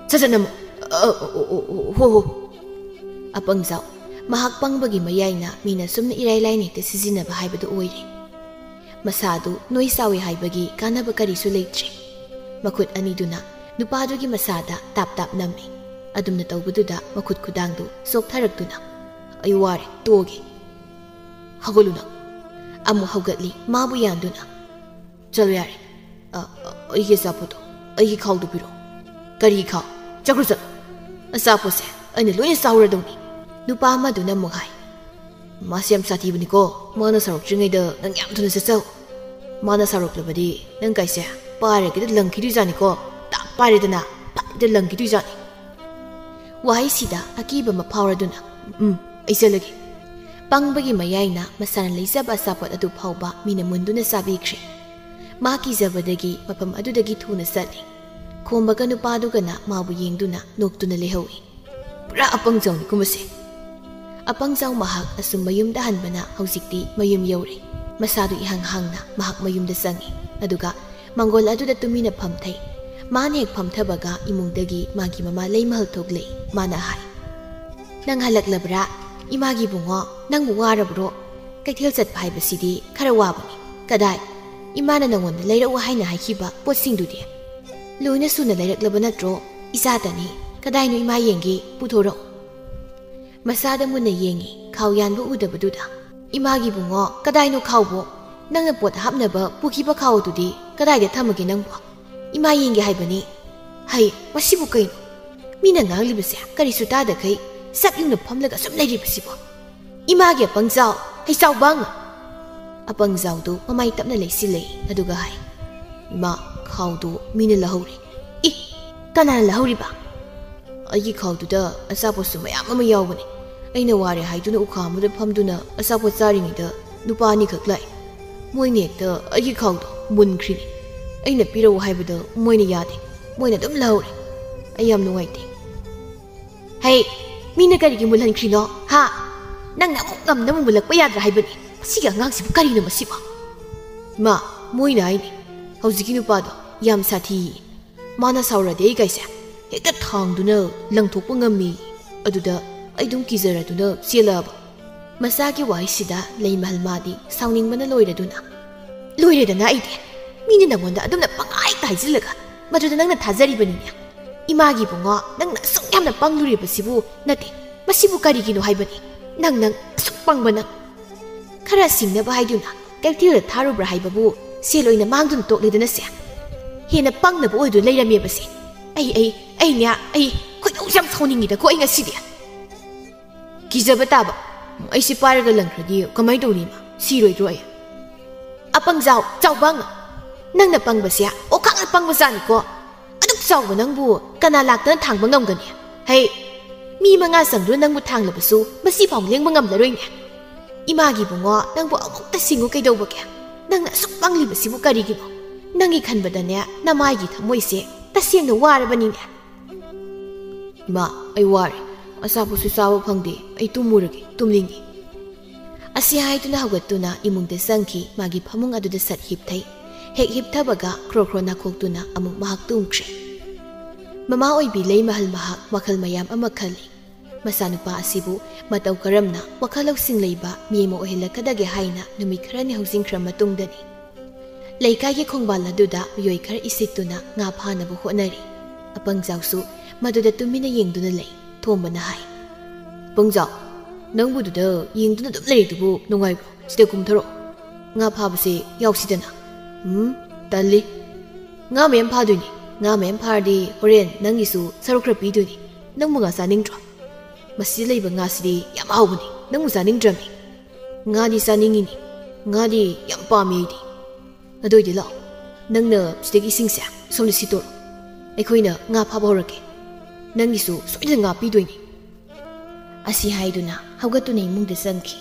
ꯁꯠ ꯁꯠ ꯅꯝꯃꯣ꯫ ꯑ, ꯑ, ꯑꯣ, ꯑꯣ, ꯑꯣ, ꯍꯣ, ꯍꯣ꯫" ꯑꯄꯪꯖꯥꯎ, ꯃꯍꯥꯛ ꯄꯪꯕꯒꯤ ꯃꯌꯥꯏꯅ ꯃꯤꯅ ꯁꯨꯝꯅ ꯏꯔꯥꯏ ꯂꯥꯏꯅ ꯍꯦꯛꯇ ꯁꯤꯖꯤꯟꯅꯕ ꯍꯥꯏꯕꯗꯨ ꯑꯣꯏꯔꯦ꯫ ꯃꯁꯥꯗꯨ ꯅꯣꯏ ꯆꯥꯎꯏ ꯍꯥꯏꯕꯒꯤ ꯀꯥꯟꯅꯕ ꯀꯔꯤꯁꯨ ꯂꯩꯇ꯭ꯔꯦ꯫ ꯃꯈꯨꯠ ꯑꯅꯤꯗꯨꯅ ꯅꯨꯄꯥꯗꯨꯒꯤ ꯃꯁꯥꯗ ꯇꯥꯞ ꯇꯥꯞ ꯅꯝꯃꯤ꯫ ꯑꯗꯨꯝꯅ ꯇꯧꯕꯗꯨꯗ ꯃꯈꯨꯠ ꯈꯨꯗꯥꯡꯗꯨ ꯆꯣꯛꯊꯔꯛꯇꯨꯅ, "ꯑꯩ ꯋꯥꯔꯦ, ꯇꯣꯛꯑꯒꯦ꯫ ꯍꯧꯒꯠꯂꯨ ꯅꯪ꯫" ꯑꯃꯨꯛ ꯍꯧꯒꯠꯂꯤ, ꯃꯥꯕꯨ ꯌꯥꯟꯗꯨꯅ꯫ "ꯆꯠꯂꯣ ꯌꯥꯔꯦ꯫ ꯑ, ꯑ, ꯑꯩꯒꯤ ꯑꯆꯥꯄꯣꯠꯇꯣ, ꯑꯩꯒꯤ ꯈꯥꯎꯗꯣ ꯄꯤꯔꯛꯑꯣ꯫" "ꯀꯔꯤ ꯈꯥꯎ? ꯆꯠꯈ꯭ꯔꯣ ꯆꯠꯂꯣ꯫ ꯑꯆꯥꯄꯣꯠꯁꯦ ꯑꯩꯅ ꯂꯣꯏꯅ ꯆꯥꯍꯧꯔꯗꯧꯅꯤ꯫" ꯅꯨꯄꯥ ꯑꯃꯗꯨꯅ ꯑꯃꯨꯛ ꯍꯥꯏ, "ꯃꯥꯁꯦ ꯌꯥꯝ ꯁꯥꯊꯤꯕꯅꯤꯀꯣ, ꯃꯥꯅ ꯁꯥꯎꯔꯛꯇ꯭ꯔꯤꯉꯩꯗ ꯅꯪ ꯌꯥꯝ ꯊꯨꯅ ꯆꯠꯆꯧ꯫ ꯃꯥꯅ ꯁꯥꯎꯔꯛꯂꯕꯗꯤ ꯅꯪ ꯀꯥꯏꯁꯦ ꯄꯥꯏꯔꯒꯦꯗ ꯂꯪꯈꯤꯗꯣꯏꯖꯥꯠꯅꯤꯀꯣ꯫ ꯇꯥꯞ ꯄꯥꯏꯔꯦꯗꯅ ꯐꯠꯇ ꯂꯪꯈꯤꯗꯣꯏꯖꯥꯠꯅꯤ꯫" ꯋꯥꯍꯩꯁꯤꯗ ꯑꯀꯤꯕ ꯑꯃ ꯐꯥꯎꯔꯗꯨꯅ, "ꯎꯝ, ꯑꯩ ꯆꯠꯂꯒꯦ꯫" ꯄꯪꯕꯒꯤ ꯃꯌꯥꯏꯅ ꯃꯁꯥꯅ ꯂꯩꯖꯕ ꯑꯆꯥꯄꯣꯠ ꯑꯗꯨ ꯐꯥꯎꯕ ꯃꯤꯅ ꯃꯨꯟꯗꯨꯅ ꯆꯥꯕꯤꯈ꯭ꯔꯦ꯫ ꯃꯥ ꯀꯤꯖꯕꯗꯒꯤ ꯃꯐꯝ ꯑꯗꯨꯗꯒꯤ ꯊꯨꯅ ꯆꯠꯂꯤ꯫ ꯈꯣꯝꯕꯒ ꯅꯨꯄꯥꯗꯨꯒꯅ ꯃꯥꯕꯨ ꯌꯦꯡꯗꯨꯅ ꯅꯣꯛꯇꯨꯅ ꯂꯩꯍꯧꯏ꯫ "ꯄꯨꯔꯥ ꯑꯄꯪꯖꯥꯎꯅꯤꯀꯣ ꯃꯁꯦ꯫" ꯑꯄꯪꯖꯥꯎ ꯃꯍꯥꯛ ꯑꯁꯨꯝ ꯃꯌꯨꯝꯗ ꯍꯟꯕꯅ ꯍꯧꯖꯤꯛꯇꯤ ꯃꯌꯨꯝ ꯌꯧꯔꯦ꯫ ꯃꯁꯥꯗꯨ ꯏꯍꯥꯡ ꯍꯥꯡꯅ ꯃꯍꯥꯛ ꯃꯌꯨꯝꯗ ꯆꯪꯉꯤ꯫ ꯑꯗꯨꯒ ꯃꯪꯒꯣꯜ ꯑꯗꯨꯗ ꯇꯨꯃꯤꯟꯅ ꯐꯝꯊꯩ꯫ ꯃꯥꯅ ꯍꯦꯛ ꯐꯝꯊꯕꯒ ꯏꯃꯨꯡꯗꯒꯤ ꯃꯥꯒꯤ ꯃꯃꯥ ꯂꯩꯃꯍꯜ ꯊꯣꯛꯂꯛꯏ꯫ ꯃꯥꯅ ꯍꯥꯏ, "ꯅꯪ ꯍꯜꯂꯛꯂꯕ꯭ꯔꯥ? ꯏꯃꯥꯒꯤ ꯏꯕꯨꯡꯉꯣ, ꯅꯪꯕꯨ ꯋꯥꯔꯕ꯭ꯔꯣ? ꯀꯩꯊꯦꯜ ꯆꯠꯄ ꯍꯥꯏꯕꯁꯤꯗꯤ ꯈꯔ ꯋꯥꯕꯅꯤ꯫ ꯀꯗꯥꯏ? ꯏꯃꯥꯅ ꯅꯪꯉꯣꯟꯗ ꯂꯩꯔꯛꯎ ꯍꯥꯏꯅ ꯍꯥꯏꯈꯤꯕ ꯄꯣꯠꯁꯤꯡꯗꯨꯗꯤ? ꯂꯣꯏꯅ ꯁꯨꯅ ꯂꯩꯔꯛꯂꯕ ꯅꯠꯇ꯭ꯔꯣ? ꯏꯆꯥꯇꯅꯤ꯫ ꯀꯗꯥꯏꯅꯣ ꯏꯃꯥ ꯌꯦꯡꯒꯦ? ꯄꯨꯊꯣꯔꯛꯎ꯫" ꯃꯁꯥꯗ ꯃꯨꯟꯅ ꯌꯦꯡꯉꯤ, ꯈꯥꯎ ꯌꯥꯟꯕ ꯎꯗꯕꯗꯨꯗ꯫ "ꯏꯃꯥꯒꯤ ꯏꯕꯨꯡꯉꯣ, ꯀꯗꯥꯏꯅꯣ ꯈꯥꯎꯕꯣ? ꯅꯪꯅ ꯄꯣꯠ ꯍꯥꯞꯅꯕ ꯄꯨꯈꯤꯕ ꯈꯥꯎ ꯑꯗꯨꯗꯤ ꯀꯗꯥꯏꯗ ꯊꯝꯃꯒꯦ ꯅꯪꯕꯣ? ꯏꯃꯥ ꯌꯦꯡꯒꯦ ꯍꯥꯏꯕꯅꯤ꯫" ꯍꯩ, ꯃꯁꯤꯕꯨ ꯀꯩꯅꯣ? ꯃꯤꯅ ꯉꯥꯡꯂꯤꯕꯁꯦ ꯀꯔꯤꯁꯨ ꯇꯥꯗꯈꯩ ꯆꯞ ꯌꯨꯡꯅ ꯐꯝꯂꯒ ꯁꯨꯝ ꯂꯩꯔꯤꯕꯁꯤꯕꯣ? "ꯏꯃꯥꯒꯤ ꯑꯄꯪꯖꯥꯎ, ꯍꯩꯆꯥꯎꯕꯪ!" ꯑꯄꯪꯖꯥꯎꯗꯨ ꯃꯃꯥꯏ ꯇꯞꯅ ꯂꯩꯁꯤꯜꯂꯦ, ꯑꯗꯨꯒ ꯍꯥꯏ, "ꯏꯃꯥ, ꯈꯥꯎꯗꯨ ꯃꯤꯅ ꯂꯧꯍꯧꯔꯦ꯫" "ꯏ, ꯀꯅꯥꯅ ꯂꯧꯍꯧꯔꯤꯕ?" ꯑꯩꯒꯤ ꯈꯥꯎꯗꯨꯗ ꯑꯆꯥꯄꯣꯠꯁꯨ ꯃꯌꯥꯝ ꯑꯃ ꯌꯥꯎꯕꯅꯤ꯫ ꯑꯩꯅ ꯋꯥꯔꯦ ꯍꯥꯏꯗꯨꯅ ꯎꯈꯥ ꯑꯃꯗ ꯐꯝꯗꯨꯅ ꯑꯆꯥꯄꯣꯠ ꯆꯥꯔꯤꯉꯩꯗ ꯅꯨꯄꯥ ꯑꯅꯤꯈꯛ ꯂꯥꯛꯏ꯫ ꯃꯣꯏꯅ ꯍꯦꯛꯇ ꯑꯩꯒꯤ ꯈꯥꯎꯗꯣ ꯃꯨꯟꯈ꯭ꯔꯤꯅꯤ꯫ ꯑꯩꯅ ꯄꯤꯔꯛꯎ ꯍꯥꯏꯕꯗ ꯃꯣꯏꯅ ꯌꯥꯗꯦ꯫ ꯃꯣꯏꯅ ꯑꯗꯨꯝ ꯂꯧꯍꯧꯔꯦ꯫ ꯑꯩ ꯌꯥꯝ ꯅꯨꯡꯉꯥꯏꯇꯦ꯫ ꯍꯩ, ꯃꯤꯅ ꯀꯔꯤꯒꯤ ꯃꯨꯜꯍꯟꯈ꯭ꯔꯤꯅꯣ, ꯍꯥ? ꯅꯪꯅ ꯑꯃꯨꯛ ꯉꯝꯅꯕ ꯃꯨꯜꯂꯛꯄ ꯌꯥꯗ꯭ꯔꯥ ꯍꯥꯏꯕꯅꯤ꯫ ꯃꯁꯤꯒꯤ ꯑꯉꯥꯡꯁꯤꯕꯨ ꯀꯔꯤꯅꯣ ꯃꯁꯤꯕꯣ? ꯏꯃꯥ, ꯃꯣꯏꯅ ꯍꯥꯏꯅꯤ, ꯍꯧꯖꯤꯛꯀꯤ ꯅꯨꯄꯥꯗꯣ ꯌꯥꯝ ꯁꯥꯊꯤꯌꯦ꯫ ꯃꯥꯅ ꯁꯥꯎꯔꯗꯤ ꯑꯩ ꯀꯥꯏꯁꯦ ꯍꯦꯛꯇ ꯊꯥꯡꯗꯨꯅ ꯂꯪꯊꯣꯛꯄ ꯉꯝꯃꯤ꯫ ꯑꯗꯨꯗ ꯑꯩ ꯑꯗꯨꯝ ꯀꯤꯖꯔꯗꯨꯅ ꯆꯦꯜꯂꯛꯑꯕ꯫ ꯃꯆꯥꯒꯤ ꯋꯥꯍꯩꯁꯤꯗ ꯂꯩꯃꯍꯜ ꯃꯥꯗꯤ ꯁꯥꯎꯅꯤꯡꯕꯅ ꯂꯣꯏꯔꯗꯨꯅ, "ꯂꯣꯏꯔꯦꯗꯅ ꯑꯩꯗꯤ꯫ ꯃꯤꯅ ꯅꯪꯉꯣꯟꯗ ꯑꯗꯨꯝꯅ ꯄꯪꯍꯥꯏꯇ ꯍꯥꯏꯖꯤꯜꯂꯒ ꯃꯗꯨꯗ ꯅꯪꯅ ꯊꯥꯖꯔꯤꯕꯅꯤꯅꯦ꯫ ꯏꯃꯥꯒꯤ ꯏꯕꯨꯡꯉꯣ, ꯅꯪꯅ ꯑꯁꯨꯛ ꯌꯥꯝꯅ ꯄꯪꯂꯨꯔꯤꯕꯁꯤꯕꯨ ꯅꯠꯇꯦ꯫ ꯃꯁꯤꯕꯨ ꯀꯔꯤꯒꯤꯅꯣ ꯍꯥꯏꯕꯅꯤ? ꯅꯪ, ꯅꯪ ꯑꯁꯨꯛ ꯄꯪꯕ ꯅꯪ꯫ ꯈꯔ ꯁꯤꯡꯅꯕ ꯍꯥꯏꯗꯨꯅ ꯀꯩꯊꯦꯜꯗ ꯊꯥꯔꯨꯕ꯭ꯔꯥ ꯍꯥꯏꯕꯕꯨ ꯁꯦꯜ ꯑꯣꯏꯅ ꯃꯥꯡꯗꯨꯅ ꯇꯣꯛꯂꯦꯗꯅ ꯁꯦ꯫ ꯍꯦꯟꯅ ꯄꯪꯅꯕ ꯑꯣꯏꯗꯨꯅ ꯂꯩꯔꯝꯃꯦꯕꯁꯦ꯫ ꯑꯩ, ꯑꯩ, ꯑꯩꯅꯦ, ꯑꯩ ꯈꯣꯏꯗꯧꯁꯦ ꯌꯥꯝ ꯁꯥꯎꯅꯤꯡꯉꯤꯗꯀꯣ ꯑꯩ ꯉꯁꯤꯗꯤ꯫ ꯀꯤꯖꯕ ꯇꯥꯕ꯫ ꯑꯩꯁꯦ ꯄꯥꯏꯔꯒ ꯂꯪꯈ꯭ꯔꯗꯤ ꯀꯃꯥꯏꯅ ꯇꯧꯅꯤ ꯏꯃꯥ? ꯁꯤꯔꯣꯏꯗ꯭ꯔꯣ ꯑꯩ?" "ꯑꯄꯪꯖꯥꯎ, ꯆꯥꯎꯕꯪ! ꯅꯪꯅ ꯄꯪꯕꯁꯦ ꯑꯣꯈꯥꯛꯅ ꯄꯪꯕꯖꯥꯠꯅꯤꯀꯣ꯫ ꯑꯗꯨꯛ ꯆꯥꯎꯕ ꯅꯪꯕꯨ ꯀꯅꯥ ꯂꯥꯛꯇꯅ ꯊꯥꯡꯕ ꯉꯝꯒꯅꯤ? ꯍꯩ, ꯃꯤ ꯃꯉꯥ ꯆꯪꯗꯨꯅ ꯅꯪꯕꯨ ꯊꯥꯡꯂꯕꯁꯨ ꯃꯁꯤꯐꯥꯎ ꯂꯦꯡꯕ ꯉꯝꯂꯔꯣꯏꯅꯦ꯫ ꯏꯃꯥꯒꯤ ꯏꯕꯨꯡꯉꯣ, ꯅꯪꯕꯨ ꯑꯃꯨꯛꯇ ꯁꯤꯡꯉꯨ ꯀꯩꯗꯧꯕꯒꯦ? ꯅꯪꯅ ꯑꯁꯨꯛ ꯄꯪꯂꯤꯕꯁꯤꯕꯨ ꯀꯔꯤꯒꯤꯅꯣ? ꯅꯪꯒꯤ ꯈꯟꯕꯗꯅꯦ, ꯅꯃꯥꯏꯒꯤ ꯊꯃꯣꯏꯁꯦ ꯇꯁꯦꯡꯅ ꯋꯥꯔꯕꯅꯤꯅꯦ꯫" "ꯏꯃꯥ, ꯑꯩ ꯋꯥꯔꯦ꯫ ꯑꯆꯥꯄꯣꯠꯁꯨ ꯆꯥꯕ ꯐꯪꯗꯦ꯫ ꯑꯩ ꯇꯨꯝꯃꯨꯔꯒꯦ, ꯇꯨꯝꯅꯤꯡꯉꯤ꯫" ꯑꯁꯤ ꯍꯥꯏꯗꯨꯅ ꯍꯧꯒꯠꯇꯨꯅ ꯏꯃꯨꯡꯗ ꯆꯪꯈꯤ꯫ ꯃꯥꯒꯤ ꯐꯃꯨꯡ ꯑꯗꯨꯗ ꯁꯠ ꯍꯤꯞꯊꯩ꯫ ꯍꯦꯛ ꯍꯤꯞꯊꯕꯒ ꯈ꯭ꯔꯣ ꯈ꯭ꯔꯣ ꯅꯥꯈꯣꯛꯇꯨꯅ ꯑꯃꯨꯛ ꯃꯍꯥꯛ ꯇꯨꯝꯈ꯭ꯔꯦ꯫ ꯃꯃꯥ ꯑꯣꯏꯕꯤ ꯂꯩꯃꯍꯜ ꯃꯍꯥꯛ ꯋꯥꯈꯜ ꯃꯌꯥꯝ ꯑꯃ ꯈꯜꯂꯤ꯫ ꯃꯆꯥꯅꯨꯄꯥ ꯑꯁꯤꯕꯨ ꯃꯇꯧ ꯀꯔꯝꯅ ꯋꯥꯈꯜ ꯂꯧꯁꯤꯡ ꯂꯩꯕ ꯃꯤ ꯑꯃ ꯑꯣꯏꯍꯜꯂꯛꯀꯗꯒꯦ ꯍꯥꯏꯅ ꯅꯨꯃꯤꯠ ꯈꯔꯅꯤ ꯍꯧꯖꯤꯟꯈ꯭ꯔ ꯃꯇꯨꯡꯗꯅꯤ꯫ ꯂꯩꯀꯥꯏꯒꯤ ꯈꯣꯡꯕꯥꯜ ꯑꯗꯨꯗ ꯃꯤꯑꯣꯏ ꯈꯔ ꯏꯁꯤꯠꯇꯨꯅ ꯉꯥ ꯐꯥꯅꯕ ꯍꯣꯠꯅꯔꯤ꯫ ꯑꯄꯪꯖꯥꯎꯁꯨ ꯃꯗꯨꯗ ꯇꯨꯃꯤꯟꯅ ꯌꯦꯡꯗꯨꯅ ꯂꯩ꯫ ꯊꯣꯝꯕꯅ ꯍꯥꯏ, "ꯑꯄꯪꯖꯥꯎ, ꯅꯪꯕꯨ ꯑꯗꯨꯗ ꯌꯦꯡꯗꯨꯅ ꯑꯗꯨꯝ ꯂꯩꯔꯤꯗꯨꯕꯨ ꯅꯨꯡꯉꯥꯏꯕ꯭ꯔꯣ? ꯁꯤꯗ ꯀꯨꯝꯊꯔꯛꯑꯣ꯫ ꯉꯥ ꯐꯥꯕꯁꯦ ꯌꯥꯎꯁꯤꯗꯅ꯫" "ꯎꯝ, ꯇꯜꯂꯤ꯫ ꯉꯥ ꯃꯌꯥꯝ ꯐꯥꯗꯣꯏꯅꯤ꯫ ꯉꯥ ꯃꯌꯥꯝ ꯐꯥꯔꯗꯤ ꯍꯣꯔꯦꯟ ꯅꯪꯒꯤꯁꯨ ꯁꯔꯨꯛ ꯈꯔ ꯄꯤꯗꯣꯏꯅꯤ꯫ ꯅꯪꯕꯨ ꯉꯥ ꯆꯥꯅꯤꯡꯗ꯭ꯔꯣ? ꯃꯁꯤꯗ ꯂꯩꯕ ꯉꯥꯁꯤꯗꯤ ꯌꯥꯝ ꯍꯥꯎꯕꯅꯤ꯫ ꯅꯪꯕꯨ ꯆꯥꯅꯤꯡꯗ꯭ꯔꯃꯤ?" "ꯉꯥꯗꯤ ꯆꯥꯅꯤꯡꯉꯤꯅꯤ꯫ ꯉꯥꯗꯤ ꯌꯥꯝ ꯄꯥꯝꯃꯤ ꯑꯩꯗꯤ꯫" "ꯑꯗꯨ ꯑꯣꯏꯗꯤ ꯂꯥꯛꯑꯣ꯫ ꯅꯪꯅ ꯁꯤꯗꯒꯤ ꯏꯁꯤꯡꯁꯦ ꯁꯣꯝꯗ ꯁꯤꯠꯇꯣꯔꯣ꯫ ꯑꯩꯈꯣꯏꯅ ꯉꯥ ꯐꯥꯕ ꯍꯧꯔꯛꯀꯦ꯫" "ꯅꯪꯒꯤꯁꯨ ꯁꯣꯏꯗꯅ ꯉꯥ ꯄꯤꯗꯣꯏꯅꯤ"꯫ ꯑꯁꯤ ꯍꯥꯏꯗꯨꯅ ꯍꯧꯒꯠꯇꯨꯅ ꯏꯃꯨꯡꯗ ꯆꯪꯈꯤ꯫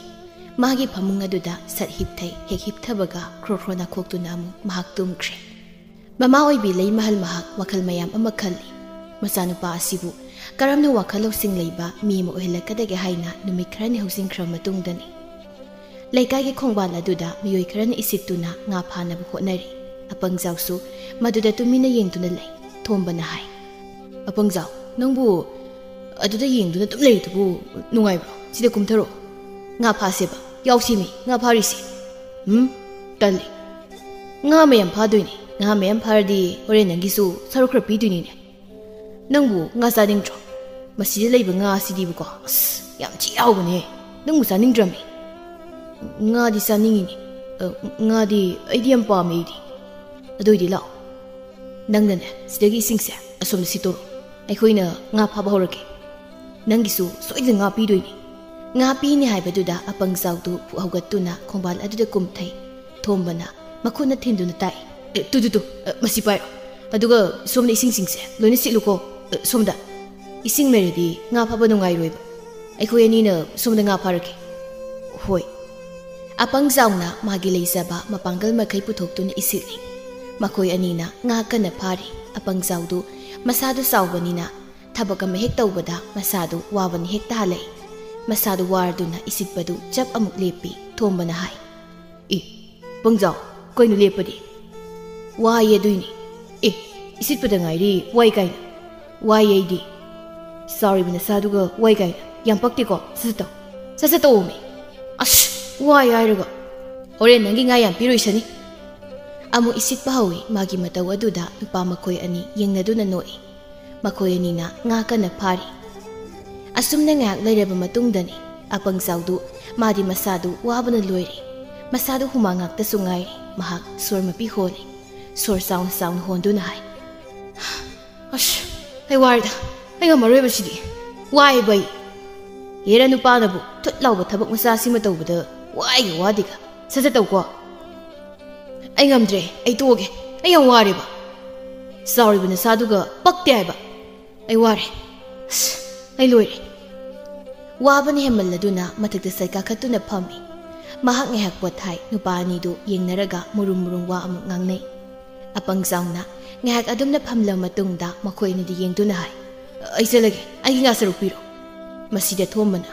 ꯃꯥꯒꯤ ꯐꯃꯨꯡ ꯑꯗꯨꯗ ꯁꯠ ꯍꯤꯞꯊꯩ꯫ ꯍꯦꯛ ꯍꯤꯞꯊꯕꯒ ꯈ꯭ꯔꯣ ꯈ꯭ꯔꯣ ꯅꯥꯈꯣꯛꯇꯨꯅ ꯑꯃꯨꯛ ꯃꯍꯥꯛ ꯇꯨꯝꯈ꯭ꯔꯦ꯫ ꯃꯃꯥ ꯑꯣꯏꯕꯤ ꯂꯩꯃꯍꯜ ꯃꯍꯥꯛ ꯋꯥꯈꯜ ꯃꯌꯥꯝ ꯑꯃ ꯈꯜꯂꯤ꯫ ꯃꯆꯥꯅꯨꯄꯥ ꯑꯁꯤꯕꯨ ꯀꯔꯝꯅ ꯋꯥꯈꯜ ꯂꯧꯁꯤꯡ ꯂꯩꯕ ꯃꯤ ꯑꯃ ꯑꯣꯏꯍꯜꯂꯛꯀꯗꯒꯦ ꯍꯥꯏꯅ ꯅꯨꯃꯤꯠ ꯈꯔꯅꯤ ꯍꯧꯖꯤꯟꯈ꯭ꯔꯕ ꯃꯇꯨꯡꯗꯅꯤ꯫ ꯂꯩꯀꯥꯏꯒꯤ ꯈꯣꯡꯕꯥꯜ ꯑꯗꯨꯗ ꯃꯤꯑꯣꯏ ꯈꯔꯅ ꯏꯁꯤꯠꯇꯨꯅ ꯉꯥ ꯐꯥꯅꯕ ꯍꯣꯠꯅꯔꯤ꯫ ꯑꯄꯪꯖꯥꯎꯁꯨ ꯃꯗꯨꯗ ꯇꯨꯃꯤꯟꯅ ꯌꯦꯡꯗꯨꯅ ꯂꯩ꯫ ꯊꯣꯝꯕꯅ ꯍꯥꯏ, "ꯑꯄꯪꯖꯥꯎ, ꯅꯪꯕꯨ ꯑꯗꯨꯗ ꯌꯦꯡꯗꯨꯅ ꯑꯗꯨꯝ ꯂꯩꯔꯤꯗꯨꯕꯨ ꯅꯨꯡꯉꯥꯏꯕ꯭ꯔꯣ? ꯁꯤꯗ ꯀꯨꯝꯊꯔꯛꯑꯣ꯫ ꯉꯥ ꯐꯥꯁꯦꯕ, ꯌꯥꯎꯁꯤꯃꯤ, ꯉꯥ ꯐꯥꯔꯤꯁꯦ"꯫ "ꯎꯝ, ꯇꯜꯂꯤ꯫ ꯉꯥ ꯃꯌꯥꯝ ꯐꯥꯗꯣꯏꯅꯦ꯫ ꯉꯥ ꯃꯌꯥꯝ ꯐꯥꯔꯗꯤ ꯍꯣꯔꯦꯟ ꯅꯪꯒꯤꯁꯨ ꯁꯔꯨꯛ ꯈꯔ ꯄꯤꯗꯣꯏꯅꯤꯅꯦ꯫ ꯅꯪꯕꯨ ꯉꯥ ꯆꯥꯅꯤꯡꯗ꯭ꯔꯣ? ꯃꯁꯤꯗ ꯂꯩꯕ ꯉꯥ ꯑꯁꯤꯗꯤꯕꯀꯣ, ꯑꯁ, ꯌꯥꯝ ꯊꯤ ꯍꯥꯎꯕꯅꯦ꯫ ꯅꯪꯕꯨ ꯆꯥꯅꯤꯡꯗ꯭ꯔꯃꯤ?" "ꯉꯥꯗꯤ ꯆꯥꯅꯤꯡꯉꯤꯅꯦ꯫ ꯑ, ꯉꯥꯗꯤ ꯑꯩꯗꯤ ꯌꯥꯝ ꯄꯥꯝꯃꯦ ꯑꯩꯗꯤ꯫ ꯑꯗꯨ ꯑꯣꯏꯗꯤ ꯂꯥꯛꯑꯣ꯫ ꯅꯪꯅꯅꯦ, ꯁꯤꯗꯒꯤ ꯏꯁꯤꯡꯁꯦ ꯑꯁꯣꯝꯗ ꯁꯤꯠꯇꯣꯔꯣ꯫ ꯑꯩꯈꯣꯏꯅ ꯉꯥ ꯐꯥꯕ ꯍꯧꯔꯒꯦ꯫ ꯅꯪꯒꯤꯁꯨ ꯁꯣꯏꯗꯅ ꯉꯥ ꯄꯤꯗꯣꯏꯅꯤ"꯫ ꯉꯥ ꯄꯤꯅꯤ ꯍꯥꯏꯕꯗꯨꯗ ꯑꯄꯪꯖꯥꯎꯗꯨ ꯍꯧꯒꯠꯇꯨꯅ ꯈꯣꯡꯕꯥꯜ ꯑꯗꯨꯗ ꯀꯨꯝꯊꯩ꯫ ꯊꯣꯝꯕꯅ ꯃꯈꯨꯠꯅ ꯊꯤꯟꯗꯨꯅ ꯇꯥꯛꯏ꯫ "ꯑꯦ, ꯇꯨ, ꯇꯨ, ꯇꯨ, ꯑ, ꯃꯁꯤ ꯄꯥꯏꯔꯣ꯫ ꯑꯗꯨꯒ ꯁꯣꯝꯗ ꯏꯁꯤꯡꯁꯤꯡꯁꯦ ꯂꯣꯏꯅ ꯁꯤꯠꯂꯨꯀꯣ꯫ ꯑ, ꯁꯣꯝꯗ꯫ ꯏꯁꯤꯡ ꯂꯩꯔꯗꯤ ꯉꯥ ꯐꯥꯕ ꯅꯨꯡꯉꯥꯏꯔꯣꯏꯕ꯫ ꯑꯩꯈꯣꯏ ꯑꯅꯤꯅ ꯁꯣꯝꯗ ꯉꯥ ꯐꯥꯔꯒꯦ"꯫ "ꯍꯣꯏ"꯫ ꯑꯄꯪꯖꯥꯎꯅ ꯃꯥꯒꯤ ꯂꯩꯖꯕ ꯃꯄꯥꯡꯒꯜ ꯃꯈꯩ ꯄꯨꯊꯣꯛꯇꯨꯅ ꯏꯁꯤꯠꯂꯤ꯫ ꯃꯈꯣꯏ ꯑꯅꯤꯅ ꯉꯥ ꯀꯟꯅ ꯐꯥꯔꯤ꯫ ꯑꯄꯪꯖꯥꯎꯗꯨ ꯃꯁꯥꯗꯨ ꯆꯥꯎꯕꯅꯤꯅ ꯊꯕꯛ ꯑꯃ ꯍꯦꯛ ꯇꯧꯕꯗ ꯃꯁꯥꯗꯨ ꯋꯥꯕꯅ ꯍꯦꯛ ꯇꯥꯍꯜꯂꯛꯏ꯫ ꯃꯁꯥꯗꯨ ꯋꯥꯔꯗꯨꯅ ꯏꯁꯤꯠꯄꯗꯨ ꯆꯞ ꯑꯃꯨꯛ ꯂꯦꯞꯄꯤ꯫ ꯊꯣꯝꯕꯅ ꯍꯥꯏ, "ꯏ, ꯄꯪꯖꯥꯎ, ꯀꯩꯅꯣ ꯂꯦꯞꯄꯗꯤ? ꯋꯥꯏ ꯑꯗꯨꯏꯅꯤ꯫ ꯑꯦ, ꯏꯁꯤꯠꯄꯗ ꯉꯥꯏꯔꯤ ꯋꯥꯏ ꯀꯥꯏꯅ꯫ ꯋꯥꯏ ꯑꯩꯗꯤ꯫ ꯆꯥꯎꯔꯤꯕ ꯅꯁꯥꯗꯨꯒ ꯋꯥꯏ ꯀꯥꯏꯅ꯫ ꯌꯥꯝ ꯄꯛꯇꯦꯀꯣ? ꯁꯠ ꯁꯠ ꯇꯧ꯫ ꯁꯠ ꯁꯠ ꯇꯧꯑꯣꯃꯤ꯫ ꯑꯁ, ꯋꯥꯏ ꯍꯥꯏꯔꯒ꯫ ꯍꯣꯔꯦꯟ ꯅꯪꯒꯤ ꯉꯥ ꯌꯥꯝ ꯄꯤꯔꯨꯏꯁꯅꯤ"꯫ ꯑꯃꯨꯛ ꯏꯁꯤꯠꯄ ꯍꯧꯏ꯫ ꯃꯥꯒꯤ ꯃꯇꯧ ꯑꯗꯨꯗ ꯅꯨꯄꯥ ꯃꯈꯣꯏ ꯑꯅꯤ ꯌꯦꯡꯅꯗꯨꯅ ꯅꯣꯛꯏ꯫ ꯃꯈꯣꯏ ꯑꯅꯤꯅ ꯉꯥ ꯀꯟꯅ ꯐꯥꯔꯤ꯫ ꯑꯁꯨꯝꯅ ꯉꯥꯏꯍꯥꯛ ꯂꯩꯔꯕ ꯃꯇꯨꯡꯗꯅꯤ ꯑꯄꯪꯖꯥꯎꯗꯨ, ꯃꯥꯗꯤ ꯃꯁꯥꯗꯨ ꯋꯥꯕꯅ ꯂꯣꯏꯔꯦ꯫ ꯃꯁꯥꯗꯨ ꯍꯨꯃꯥꯡ ꯉꯥꯛꯇꯁꯨ ꯉꯥꯏꯔꯦ꯫ ꯃꯍꯥꯛ ꯁꯣꯔ ꯃꯄꯤ ꯍꯣꯜꯂꯤ꯫ ꯁꯣꯔ ꯆꯥꯎꯅ ꯆꯥꯎꯅ ꯍꯣꯟꯗꯨꯅ ꯍꯥꯏ, "ꯑꯁ, ꯑꯩ ꯋꯥꯔꯦꯗ꯫ ꯑꯩ ꯉꯝꯃꯔꯣꯏꯕ ꯁꯤꯗꯤ꯫ ꯋꯥꯏꯕ ꯑꯩ꯫ ꯍꯦꯔꯥ ꯅꯨꯄꯥꯅꯕꯨ ꯊꯨꯠ ꯂꯥꯎꯕ ꯊꯕꯛ ꯃꯆꯥ ꯁꯤꯃ ꯇꯧꯕꯗ ꯋꯥꯏꯒ ꯋꯥꯗꯦꯒ꯫ ꯁꯠ ꯁꯠ ꯇꯧꯀꯣ꯫ ꯑꯩ ꯉꯝꯗ꯭ꯔꯦ꯫ ꯑꯩ ꯇꯣꯛꯑꯒꯦ꯫ ꯑꯩ ꯌꯥꯝ ꯋꯥꯔꯦꯕ꯫ ꯆꯥꯎꯔꯤꯕ ꯅꯁꯥꯗꯨꯒ ꯄꯛꯇꯦ ꯍꯥꯏꯕ꯫ ꯑꯩ ꯋꯥꯔꯦ"꯫ ꯑꯩ ꯂꯣꯏꯔꯦ꯫ ꯋꯥꯕꯅ ꯍꯦꯟꯃꯜꯂꯗꯨꯅ ꯃꯊꯛꯇ ꯁꯠ ꯀꯥꯈꯠꯇꯨꯅ ꯐꯝꯃꯤ꯫ ꯃꯍꯥꯛ ꯉꯥꯏꯍꯥꯛ ꯄꯣꯊꯥꯏ꯫ ꯅꯨꯄꯥ ꯑꯅꯤꯗꯨ ꯌꯦꯡꯅꯔꯒ ꯃꯨꯔꯨꯝ ꯃꯨꯔꯨꯝ ꯋꯥ ꯑꯃꯨꯛ ꯉꯥꯡꯅꯩ꯫ ꯑꯄꯪ ꯖꯥꯎꯅ ꯉꯥꯏꯍꯥꯛ ꯑꯗꯨꯝꯅ ꯐꯝꯂꯕ ꯃꯇꯨꯡꯗ ꯃꯈꯣꯏ ꯑꯅꯤꯗ ꯌꯦꯡꯗꯨꯅ ꯍꯥꯏ, "ꯑꯩ ꯆꯠꯂꯒꯦ, ꯑꯩꯒꯤ ꯉꯥ ꯁꯔꯨꯛ ꯄꯤꯔꯣ꯫" ꯃꯁꯤꯗ ꯊꯣꯝꯕꯅ,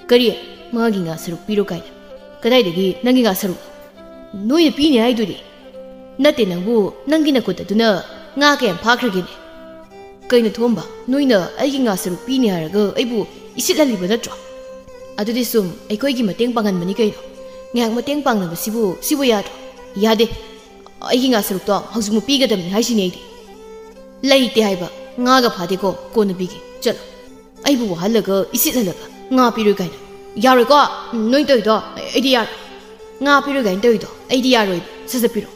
"ꯀꯔꯤ? ꯃꯥꯒꯤ ꯉꯥ ꯁꯔꯨꯛ ꯄꯤꯔꯣ ꯀꯥꯏꯅ? ꯀꯗꯥꯏꯗꯒꯤ ꯅꯪꯒꯤ ꯉꯥ ꯁꯔꯨꯛ? ꯅꯣꯏꯅ ꯄꯤꯅꯤ ꯍꯥꯏꯗꯨꯗꯤ?" "ꯅꯠꯇꯦ ꯅꯪꯕꯨ, ꯅꯪꯒꯤ ꯅꯈꯨꯠ ꯑꯗꯨꯅ ꯉꯥ ꯀꯌꯥꯝ ꯐꯥꯈ꯭ꯔꯒꯦꯅꯦ?" "ꯀꯩꯅꯣ ꯊꯣꯝꯕ, ꯅꯣꯏꯅ ꯑꯩꯒꯤ ꯉꯥ ꯁꯔꯨꯛ ꯄꯤꯅꯤ ꯍꯥꯏꯔꯒ ꯑꯩꯕꯨ ꯏꯁꯤꯠꯍꯜꯂꯤꯕ ꯅꯠꯇ꯭ꯔꯣ? ꯑꯗꯨꯗꯤ ꯁꯨꯝ ꯑꯩꯈꯣꯏꯒꯤ ꯃꯇꯦꯡ ꯄꯥꯡꯍꯟꯕꯅꯤ ꯀꯩꯅꯣ꯫ ꯉꯥꯏꯍꯥꯛ ꯃꯇꯦꯡ ꯄꯥꯡꯅꯕꯁꯤꯕꯨ, ꯁꯤꯕꯨ ꯌꯥꯗ꯭ꯔꯣ? ꯌꯥꯗꯦ꯫ ꯑꯩꯒꯤ ꯉꯥ ꯁꯔꯨꯛꯇꯣ ꯍꯧꯖꯤꯛꯃꯛ ꯄꯤꯒꯗꯕꯅꯤ ꯍꯥꯏꯁꯤꯅꯦ ꯑꯩꯗꯤ꯫ ꯂꯩꯇꯦ ꯍꯥꯏꯕ, ꯉꯥꯒ ꯐꯥꯗꯦꯀꯣ, ꯀꯣꯟꯅ ꯄꯤꯒꯦ, ꯆꯠꯂꯣ꯫ ꯑꯩꯕꯨ ꯋꯥꯍꯜꯂꯒ ꯏꯁꯤꯠꯍꯜꯂꯒ ꯉꯥ ꯄꯤꯔꯣꯏ ꯀꯥꯏꯅ꯫ ꯌꯥꯔꯣꯏꯀꯣ, ꯅꯣꯏ ꯇꯧꯔꯤꯗꯣ ꯑꯩꯗꯤ ꯌꯥꯔꯣꯏ꯫ ꯉꯥ ꯄꯤꯔꯣꯏ ꯀꯥꯏꯅ ꯇꯧꯔꯤꯗꯣ ꯑꯩꯗꯤ ꯌꯥꯔꯣꯏꯕ, ꯁꯠ ꯁꯠ ꯄꯤꯔꯣ꯫"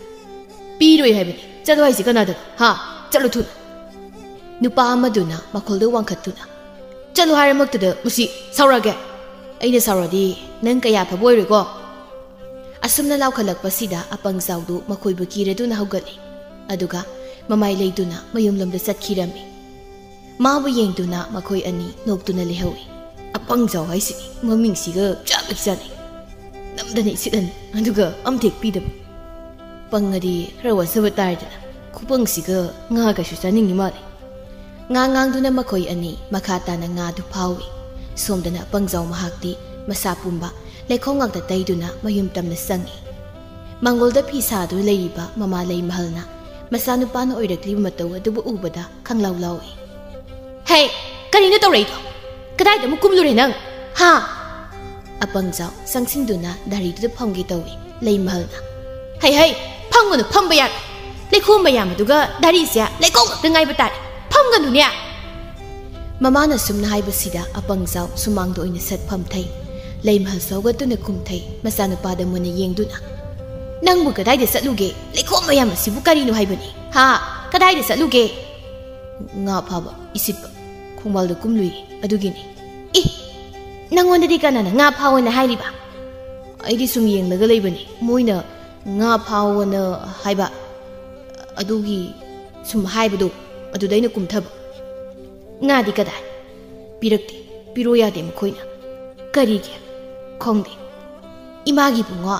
"ꯄꯤꯔꯣꯏ ꯍꯥꯏꯕꯅꯤ, ꯆꯠꯂꯣ ꯍꯥꯏꯁꯤ ꯀꯅꯥꯗꯅꯣ? ꯍꯥ? ꯆꯠꯂꯣ ꯊꯨꯅ꯫" ꯅꯨꯄꯥ ꯑꯃꯗꯨꯅ ꯃꯈꯣꯜꯗꯨ ꯋꯥꯡꯈꯠꯇꯨꯅ, "ꯆꯠꯂꯣ ꯍꯥꯏꯔꯃꯛꯇꯗ ꯃꯁꯤ ꯁꯥꯎꯔꯛꯑꯒꯦ꯫ ꯑꯩꯅ ꯁꯥꯎꯔꯗꯤ ꯅꯪ ꯀꯌꯥ ꯐꯕ ꯑꯣꯏꯔꯣꯏꯀꯣ꯫" ꯑꯁꯨꯝꯅ ꯂꯥꯎꯈꯠꯂꯛꯄꯁꯤꯗ ꯑꯄꯪ ꯖꯥꯎꯗꯨ ꯃꯈꯣꯏꯕꯨ ꯀꯤꯔꯗꯨꯅ ꯍꯧꯒꯠꯂꯤ꯫ ꯑꯗꯨꯒ ꯃꯃꯥꯏ ꯂꯩꯗꯨꯅ ꯃꯌꯨꯝꯂꯣꯝꯗ ꯆꯠꯈꯤꯔꯝꯃꯤ꯫ ꯃꯥꯕꯨ ꯌꯦꯡꯗꯨꯅ ꯃꯈꯣꯏ ꯑꯅꯤ ꯅꯣꯛꯇꯨꯅ ꯂꯩꯍꯧꯏ꯫ "ꯑꯄꯪ ꯖꯥꯎ ꯍꯥꯏꯁꯤꯗꯤ ꯃꯃꯤꯡꯁꯤꯒ ꯆꯞ ꯍꯦꯛ ꯆꯥꯅꯩ꯫ ꯅꯝꯗꯅ ꯏꯁꯤꯠꯂꯅꯤ, ꯑꯗꯨꯒ ꯑꯝꯇ ꯍꯦꯛ ꯄꯤꯗꯕ꯫ ꯄꯪꯉꯗꯤ ꯈꯔ ꯋꯥꯖꯕ ꯇꯥꯔꯦꯗꯅ꯫ ꯈꯨꯄꯪꯁꯤꯒ ꯉꯥ ꯀꯩꯁꯨ ꯆꯥꯅꯤꯡꯉꯤ ꯃꯥꯜꯂꯦ꯫" ꯉꯥ ꯉꯥꯡꯗꯨꯅ ꯃꯈꯣꯏ ꯑꯅꯤ ꯃꯈꯥ ꯇꯥꯅ ꯉꯥꯗꯨ ꯐꯥꯎꯏ꯫ ꯁꯣꯝꯗꯅ ꯑꯄꯪ ꯖꯥꯎ ꯃꯍꯥꯛꯇꯤ ꯃꯁꯥ ꯄꯨꯝꯕ ꯂꯩꯈꯣꯝ ꯉꯥꯛꯇ ꯇꯩꯗꯨꯅ ꯃꯌꯨꯝ ꯇꯝꯅ ꯆꯪꯏ꯫ ꯃꯪꯒꯣꯜꯗ ꯐꯤ ꯁꯥꯗꯨꯅ ꯂꯩꯔꯤꯕ ꯃꯃꯥ ꯂꯩꯃꯍꯜꯅ ꯃꯆꯥꯅꯨꯄꯥꯅ ꯑꯣꯏꯔꯛꯂꯤꯕ ꯃꯇꯧ ꯑꯗꯨꯕꯨ ꯎꯕꯗ ꯈꯪꯂꯥꯎ ꯂꯥꯎꯏ꯫ "ꯍꯦ, ꯀꯔꯤꯅꯣ ꯇꯧꯔꯛꯏꯗꯣ? ꯀꯗꯥꯏꯗ ꯑꯃꯨꯛ ꯀꯨꯝꯂꯨꯔꯦ ꯅꯪ? ꯍꯥ?" ꯑꯄꯪꯖꯥꯎ ꯆꯪꯁꯤꯟꯗꯨꯅ ꯗꯥꯔꯤꯗꯨꯗ ꯐꯝꯒꯦ ꯇꯧꯏ꯫ ꯂꯩꯃꯍꯜꯅ, "ꯍꯩ ꯍꯩ, ꯐꯝꯒꯅꯨ, ꯐꯝꯕ ꯌꯥꯔꯣꯏ꯫ ꯂꯩꯈꯣꯝ ꯃꯌꯥꯝ ꯑꯗꯨꯒ ꯗꯥꯔꯤꯁꯦ ꯂꯩꯀꯣꯛ ꯉꯥꯛꯇ ꯉꯥꯏꯕ ꯇꯥꯔꯦ꯫ ꯐꯝꯒꯅꯨꯅꯦ!" ꯃꯃꯥꯅ ꯁꯨꯝꯅ ꯍꯥꯏꯕꯁꯤꯗ ꯑꯄꯪꯖꯥꯎ ꯁꯨꯃꯥꯡꯗ ꯑꯣꯏꯅ ꯁꯠ ꯐꯝꯊꯩ꯫ ꯂꯩꯃꯍꯜꯁꯨ ꯍꯧꯒꯠꯇꯨꯅ ꯀꯨꯝꯊꯩ, ꯃꯆꯥꯅꯨꯄꯥꯗ ꯃꯨꯟꯅ ꯌꯦꯡꯗꯨꯅ, "ꯅꯪꯕꯨ ꯀꯗꯥꯏꯗ ꯆꯠꯂꯨꯒꯦ? ꯂꯩꯈꯣꯝ ꯃꯌꯥꯝ ꯑꯁꯤꯕꯨ ꯀꯔꯤꯅꯣ ꯍꯥꯏꯕꯅꯤ? ꯍꯥ? ꯀꯗꯥꯏꯗ ꯆꯠꯂꯨꯒꯦ?" "ꯉꯥ ꯐꯥꯕ, ꯏꯁꯤꯠꯄ, ꯈꯣꯡꯕꯥꯜꯗ ꯀꯨꯝꯂꯨꯏ, ꯑꯗꯨꯒꯤꯅꯤ꯫" "ꯏ! ꯅꯪꯉꯣꯟꯗꯗꯤ ꯀꯅꯥꯅ ꯉꯥ ꯐꯥꯎꯑꯣꯅ ꯍꯥꯏꯔꯤꯕ?" "ꯑꯩꯗꯤ ꯁꯨꯝ ꯌꯦꯡꯂꯒ ꯂꯩꯕꯅꯤ, ꯃꯣꯏꯅ ꯉꯥ ꯐꯥꯎꯑꯣꯅ ꯍꯥꯏꯕ, ꯑꯗꯨꯒꯤ ꯁꯨꯝ ꯍꯥꯏꯕꯗꯣ, ꯑꯗꯨꯗ ꯑꯩꯅ ꯀꯨꯝꯊꯕ꯫" ꯉꯥꯗꯤ ꯀꯗꯥꯏ? ꯄꯤꯔꯛꯇꯦ, ꯄꯤꯔꯣ ꯌꯥꯗꯦ ꯃꯈꯣꯏꯅ꯫ ꯀꯔꯤꯒꯤ? ꯈꯪꯗꯦ꯫ ꯏꯃꯥꯒꯤ ꯏꯕꯨꯡꯉꯣ,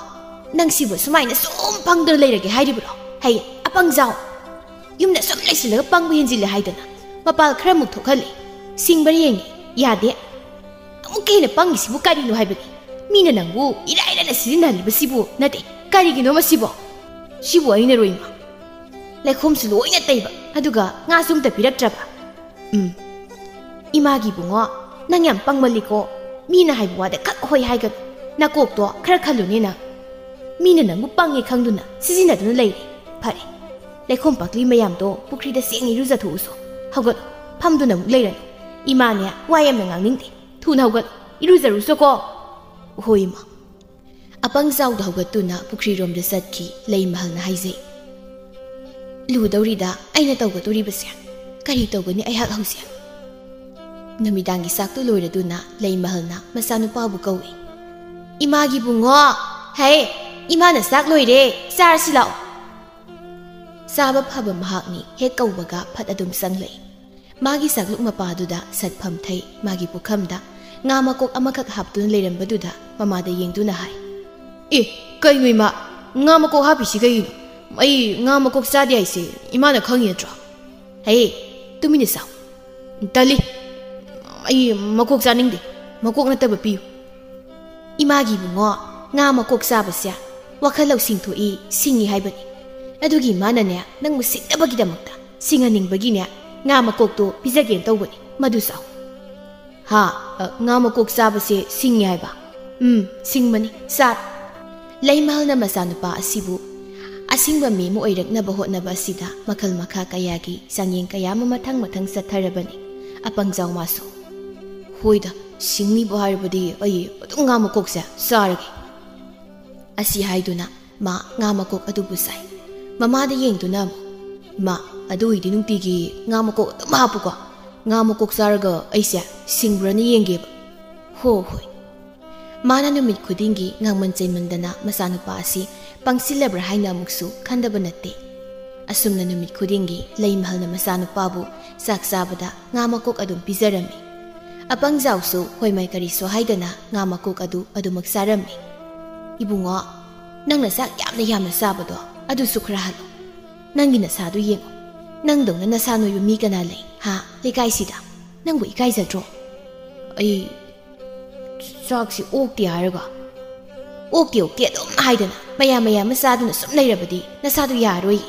ꯅꯪꯁꯤꯕꯨ ꯁꯨꯃꯥꯏꯅ ꯁꯨꯝ ꯄꯪꯗꯨꯅ ꯂꯩꯔꯒꯦ ꯍꯥꯏꯔꯤꯕ꯭ꯔꯣ? ꯍꯩ, ꯑꯄꯪꯖꯥꯎ! ꯌꯨꯝꯗ ꯁꯨꯝ ꯂꯩꯁꯤꯜꯂꯒ ꯄꯪꯕ ꯍꯦꯟꯖꯤꯜꯂꯦ ꯍꯥꯏꯗꯅ ꯃꯄꯥꯜ ꯈꯔꯃꯨꯛ ꯊꯣꯛꯍꯜꯂꯤ꯫ ꯁꯤꯡꯕ꯭ꯔꯥ ꯌꯦꯡꯉꯤ, ꯌꯥꯗꯦ꯫ ꯑꯃꯨꯛꯀ ꯍꯦꯟꯅ ꯄꯪꯉꯤꯁꯤꯕꯨ ꯀꯔꯤꯅꯣ ꯍꯥꯏꯕꯅꯤ? ꯃꯤꯅ ꯅꯪꯕꯨ ꯏꯔꯥꯏ ꯂꯥꯏꯅ ꯁꯤꯖꯤꯟꯅꯍꯜꯂꯤꯕꯁꯤꯕꯨ ꯅꯠꯇꯦ, ꯀꯔꯤꯒꯤꯅꯣ ꯃꯁꯤꯕꯣ? ꯁꯤꯕꯨ ꯑꯩꯅꯔꯣ ꯏꯃꯥ? ꯂꯩꯈꯣꯝꯁꯨ ꯂꯣꯏꯅ ꯇꯩꯕ, ꯑꯗꯨꯒ ꯉꯥꯁꯨ ꯑꯝꯇ ꯄꯤꯔꯛꯇ꯭ꯔꯕ꯫ ꯎꯝ꯫ ꯏꯃꯥꯒꯤ ꯏꯕꯨꯡꯉꯣ, ꯅꯪ ꯌꯥꯝ ꯄꯪꯃꯜꯂꯤꯀꯣ꯫ ꯃꯤꯅ ꯍꯥꯏꯕ ꯋꯥꯗ ꯈꯛ ꯍꯣꯏ ꯍꯥꯏꯒꯅꯨ꯫ ꯅꯀꯣꯛꯇꯣ ꯈꯔ ꯈꯜꯂꯨꯅꯦ ꯅꯪ꯫ ꯃꯤꯅ ꯅꯪꯕꯨ ꯄꯪꯉꯦ ꯈꯪꯗꯨꯅ ꯁꯤꯖꯤꯟꯅꯗꯨꯅ ꯂꯩꯔꯦ꯫ ꯐꯔꯦ, ꯂꯩꯈꯣꯝ ꯄꯥꯛꯂꯤ ꯃꯌꯥꯝꯗꯣ ꯄꯨꯈ꯭ꯔꯤꯗ ꯁꯦꯡꯅ ꯏꯔꯨꯖꯊꯣꯛꯎꯁꯣ꯫ ꯍꯧꯒꯠꯂꯣ, ꯐꯝꯗꯨꯅ ꯑꯃꯨꯛ ꯂꯩꯔꯅꯨ꯫ ꯏꯃꯥꯅꯦ, ꯋꯥ ꯌꯥꯝꯅ ꯉꯥꯡꯅꯤꯡꯗꯦ꯫ ꯊꯨꯅ ꯍꯧꯒꯠꯂꯣ, ꯏꯔꯨꯖꯔꯨꯁꯣꯀꯣ꯫ ꯍꯣꯏ, ꯏꯃꯥ꯫ ꯑꯄꯪ ꯖꯥꯎꯗ ꯍꯧꯒꯠꯇꯨꯅ ꯄꯨꯈ꯭ꯔꯤꯔꯣꯝꯗ ꯆꯠꯈꯤ꯫ ꯂꯩꯃꯍꯜꯅ ꯍꯥꯏꯖꯩ, "ꯂꯨꯗꯧꯔꯤꯗ ꯑꯩꯅ ꯇꯧꯒꯗꯧꯔꯤꯕꯁꯦ꯫ ꯀꯔꯤ ꯇꯧꯒꯅꯤ ꯑꯩꯍꯥꯛ ꯍꯧꯖꯤꯛ?" ꯅꯨꯃꯤꯗꯥꯡꯒꯤ ꯆꯥꯛꯇꯨ ꯂꯣꯏꯔꯗꯨꯅ ꯂꯩꯃꯍꯜꯅ ꯃꯆꯥꯅꯨꯄꯥꯕꯨ ꯀꯧꯏ꯫ "ꯏꯃꯥꯒꯤ ꯏꯕꯨꯡꯉꯣ, ꯍꯦ, ꯏꯃꯥꯅ ꯆꯥꯛ ꯂꯣꯏꯔꯦ, ꯆꯥꯔꯁꯤ ꯂꯥꯛꯑꯣ꯫" ꯆꯥꯕ ꯐꯕ ꯃꯍꯥꯛꯅꯤ꯫ ꯍꯦꯛ ꯀꯧꯕꯒ ꯐꯠ ꯑꯗꯨꯝ ꯆꯪꯂꯛꯏ꯫ ꯃꯥꯒꯤ ꯆꯥꯛꯂꯨꯛ ꯃꯄꯥꯗꯨꯗ ꯁꯠ ꯐꯝꯊꯩ꯫ ꯃꯥꯒꯤ ꯄꯨꯈꯝꯗ ꯉꯥ ꯃꯀꯣꯛ ꯑꯃꯈꯛ ꯍꯥꯞꯇꯨꯅ ꯂꯩꯔꯝꯕꯗꯨꯗ ꯃꯃꯥꯗ ꯌꯦꯡꯗꯨꯅ ꯍꯥꯏ, "ꯑꯦ, ꯀꯩꯅꯣ ꯏꯃꯥ? ꯉꯥ ꯃꯀꯣꯛ ꯍꯥꯞꯄꯤꯁꯤ ꯀꯩꯒꯤꯅꯣ? ꯑꯩ ꯉꯥ ꯃꯀꯣꯛ ꯆꯥꯗꯦ ꯍꯥꯏꯁꯦ ꯏꯃꯥꯅ ꯈꯪꯉꯤ ꯅꯠꯇ꯭ꯔꯣ? ꯍꯦ, ꯇꯨꯃꯤꯟꯅ ꯆꯥꯎ꯫ ꯇꯜꯂꯤ꯫ ꯑꯩ ꯃꯀꯣꯛ ꯆꯥꯅꯤꯡꯗꯦ꯫ ꯃꯀꯣꯛ ꯅꯠꯇꯕ ꯄꯤꯌꯨ꯫" ꯏꯃꯥꯒꯤ ꯏꯕꯨꯡꯉꯣ, ꯉꯥ ꯃꯀꯣꯛ ꯆꯥꯕꯁꯦ ꯋꯥꯈꯜ ꯂꯧꯁꯤꯡ ꯊꯣꯛꯏ, ꯁꯤꯡꯉꯤ ꯍꯥꯏꯕꯅꯤ꯫ ꯑꯗꯨꯒꯤ ꯏꯃꯥꯅꯅꯦ, ꯅꯪꯕꯨ ꯁꯤꯡꯅꯕꯒꯤꯗꯃꯛꯇ, ꯁꯤꯡꯍꯟꯅꯤꯡꯕꯒꯤꯅꯦ, ꯉꯥ ꯃꯀꯣꯛꯇꯣ ꯄꯤꯖꯒꯦꯅ ꯇꯧꯕꯅꯤ꯫ ꯃꯗꯨ ꯆꯥꯎ꯫ "ꯍꯥ? ꯑ, ꯉꯥ ꯃꯀꯣꯛ ꯆꯥꯕꯁꯦ ꯁꯤꯡꯉꯤ ꯍꯥꯏꯕ?" "ꯎꯝ, ꯁꯤꯡꯕꯅꯤ꯫ ꯆꯥ꯫" ꯂꯩꯃꯍꯜꯅ ꯃꯆꯥꯅꯨꯄꯥ ꯑꯁꯤꯕꯨ ꯑꯁꯤꯡꯕ ꯃꯤ ꯑꯃ ꯑꯣꯏꯔꯛꯅꯕ ꯍꯣꯠꯅꯕ ꯑꯁꯤꯗ ꯃꯈꯜ ꯃꯈꯥ ꯀꯌꯥꯒꯤ ꯆꯥꯡꯌꯦꯡ ꯀꯌꯥ ꯑꯃ ꯃꯊꯪ ꯃꯊꯪ ꯆꯠꯊꯔꯕꯅꯤ꯫ ꯑꯄꯪꯖꯥꯎ ꯃꯥꯁꯨ, "ꯍꯣꯏꯗ, ꯁꯤꯡꯅꯤꯕꯨ ꯍꯥꯏꯔꯕꯗꯤ ꯑꯩ ꯑꯗꯨꯝ ꯉꯥ ꯃꯀꯣꯛꯁꯦ ꯆꯥꯔꯒꯦ꯫" ꯑꯁꯤ ꯍꯥꯏꯗꯨꯅ ꯃꯥ ꯉꯥ ꯃꯀꯣꯛ ꯑꯗꯨꯕꯨ ꯆꯥꯏ꯫ ꯃꯃꯥꯗ ꯌꯦꯡꯗꯨꯅ ꯑꯃꯨꯛ, "ꯏꯃꯥ, ꯑꯗꯨ ꯑꯣꯏꯗꯤ ꯅꯨꯡꯇꯤꯒꯤ ꯉꯥ ꯃꯀꯣꯛ ꯑꯗꯨꯝ ꯍꯥꯞꯄꯨꯀꯣ꯫ ꯉꯥ ꯃꯀꯣꯛ ꯆꯥꯔꯒ ꯑꯩꯁꯦ ꯁꯤꯡꯕ꯭ꯔꯥꯅ ꯌꯦꯡꯒꯦꯕ꯫" "ꯍꯣ ꯍꯣꯏ꯫" ꯃꯥꯅ ꯅꯨꯃꯤꯠ ꯈꯨꯗꯤꯡꯒꯤ ꯉꯥꯡꯃꯟ ꯆꯩꯃꯟꯗꯅ ꯃꯆꯥꯅꯨꯄꯥ ꯑꯁꯤ ꯄꯪꯁꯤꯜꯂꯕ꯭ꯔꯥ ꯍꯥꯏꯅ ꯑꯃꯨꯛꯁꯨ ꯈꯟꯗꯕ ꯅꯠꯇꯦ꯫ ꯑꯁꯨꯝꯅ ꯅꯨꯃꯤꯠ ꯈꯨꯗꯤꯡꯒꯤ ꯂꯩꯃꯍꯜꯅ ꯃꯆꯥꯅꯨꯄꯥꯕꯨ ꯆꯥꯛ ꯆꯥꯕꯗ ꯉꯥ ꯃꯀꯣꯛ ꯑꯗꯨꯝ ꯄꯤꯖꯔꯝꯃꯤ꯫ ꯑꯄꯪꯖꯥꯎꯁꯨ ꯍꯣꯏꯃꯥꯏ ꯀꯔꯤꯁꯨ ꯍꯥꯏꯗꯅ ꯉꯥ ꯃꯀꯣꯛ ꯑꯗꯨ ꯑꯗꯨꯃꯛ ꯆꯥꯔꯝꯃꯤ꯫ "ꯏꯕꯨꯡꯉꯣ, ꯅꯪꯅ ꯆꯥꯛ ꯌꯥꯝꯅ ꯌꯥꯝꯅ ꯆꯥꯕꯗꯣ ꯑꯗꯨꯁꯨ ꯈꯔ ꯍꯜꯂꯣ꯫ ꯅꯪꯒꯤ ꯅꯁꯥꯗꯨ ꯌꯦꯡꯉꯣ꯫ ꯅꯪꯗꯧꯅ ꯅꯁꯥ ꯅꯣꯏꯕ ꯃꯤ ꯀꯅꯥ ꯂꯩ, ꯍꯥ, ꯂꯩꯀꯥꯏꯁꯤꯗ? ꯅꯪꯕꯨ ꯏꯀꯥꯏꯖꯗ꯭ꯔꯣ?" "ꯑꯩ ꯆꯥꯛꯁꯤ ꯑꯣꯛꯇꯦ ꯍꯥꯏꯔꯒ?" "ꯑꯣꯛꯇꯦ, ꯑꯣꯛꯇꯦ ꯑꯗꯨꯝ ꯍꯥꯏꯗꯅ ꯃꯌꯥꯝ ꯃꯌꯥꯝ ꯑꯃ ꯆꯥꯗꯨꯅ ꯁꯨꯝ ꯂꯩꯔꯕꯗꯤ ꯅꯁꯥꯗꯨ ꯌꯥꯔꯣꯏ꯫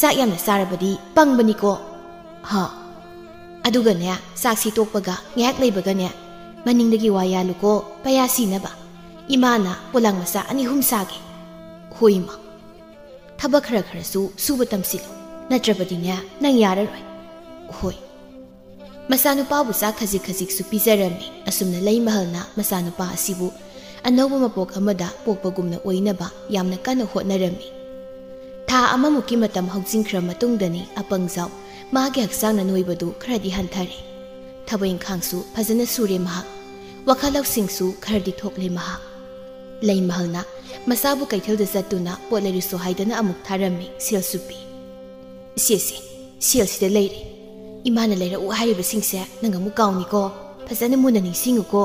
ꯆꯥꯛ ꯌꯥꯝꯅ ꯆꯥꯔꯕꯗꯤ ꯄꯪꯕꯅꯤꯀꯣ꯫ ꯍꯥ? ꯑꯗꯨꯒꯅꯦ, ꯆꯥꯛꯁꯤ ꯇꯣꯛꯄꯒ ꯉꯥꯏꯍꯥꯛ ꯂꯩꯕꯒꯅꯦ, ꯃꯅꯤꯡꯗꯒꯤ ꯋꯥ ꯌꯥꯜꯂꯨꯀꯣ, ꯄꯌꯥ ꯁꯤꯅꯕ꯫ ꯏꯃꯥꯅ ꯄꯣꯂꯥꯡ ꯃꯆꯥ ꯑꯅꯤ ꯑꯍꯨꯝ ꯁꯥꯒꯦ꯫" "ꯍꯣꯏ, ꯏꯃꯥ꯫ ꯊꯕꯛ ꯈꯔ ꯈꯔꯁꯨ ꯁꯨꯕ ꯇꯝꯁꯤꯜꯂꯨ, ꯅꯠꯇ꯭ꯔꯕꯗꯤꯅꯦ, ꯅꯪ ꯌꯥꯔꯔꯣꯏ꯫" "ꯍꯣꯏ꯫" ꯃꯆꯥꯅꯨꯄꯥꯕꯨ ꯆꯥꯛ ꯈꯖꯤꯛ ꯈꯖꯤꯛꯁꯨ ꯄꯤꯖꯔꯝꯃꯤ꯫ ꯑꯁꯨꯝꯅ ꯂꯩꯃꯍꯜꯅ ꯃꯆꯥꯅꯨꯄꯥ ꯑꯁꯤꯕꯨ ꯑꯅꯧꯕ ꯃꯄꯣꯛ ꯑꯃꯗ ꯄꯣꯛꯄꯒꯨꯝꯅ ꯑꯣꯏꯅꯕ ꯌꯥꯝꯅ ꯀꯟꯅ ꯍꯣꯠꯅꯔꯝꯃꯤ꯫ ꯊꯥ ꯑꯃꯃꯨꯛꯀꯤ ꯃꯇꯝ ꯍꯧꯖꯤꯟꯈ꯭ꯔ ꯃꯇꯨꯡꯗꯅꯤ ꯑꯄꯪꯖꯥꯎ ꯃꯍꯥꯛꯀꯤ ꯍꯛꯆꯥꯡꯅ ꯅꯣꯏꯕꯗꯨ ꯈꯔꯗꯤ ꯍꯟꯊꯔꯦ꯫ ꯊꯕꯛ ꯏꯪꯈꯥꯡꯁꯨ ꯐꯖꯅ ꯁꯨꯔꯦ ꯃꯍꯥꯛ꯫ ꯋꯥꯈꯜ ꯂꯧꯁꯤꯡꯁꯨ ꯈꯔꯗꯤ ꯊꯣꯛꯂꯦ ꯃꯍꯥꯛ꯫ ꯂꯩꯃꯍꯜꯅ ꯃꯆꯥꯕꯨ ꯀꯩꯊꯦꯜꯗ ꯆꯠꯇꯨꯅ ꯄꯣꯠ ꯂꯩꯔꯨꯁꯨ ꯍꯥꯏꯗꯅ ꯑꯃꯨꯛ ꯊꯥꯔꯝꯃꯤ꯫ ꯁꯦꯜꯁꯨ ꯄꯤ꯫ "ꯁꯦ, ꯁꯦ, ꯁꯦꯜꯁꯤꯗ ꯂꯩꯔꯦ꯫ ꯏꯃꯥꯅ ꯂꯩꯔꯛꯎ ꯍꯥꯏꯔꯤꯕꯁꯤꯡꯁꯦ ꯅꯪ ꯑꯃꯨꯛ ꯀꯥꯎꯅꯤꯀꯣ꯫ ꯐꯖꯅ ꯃꯨꯟꯅ ꯅꯤꯡꯁꯤꯡꯉꯨꯀꯣ꯫"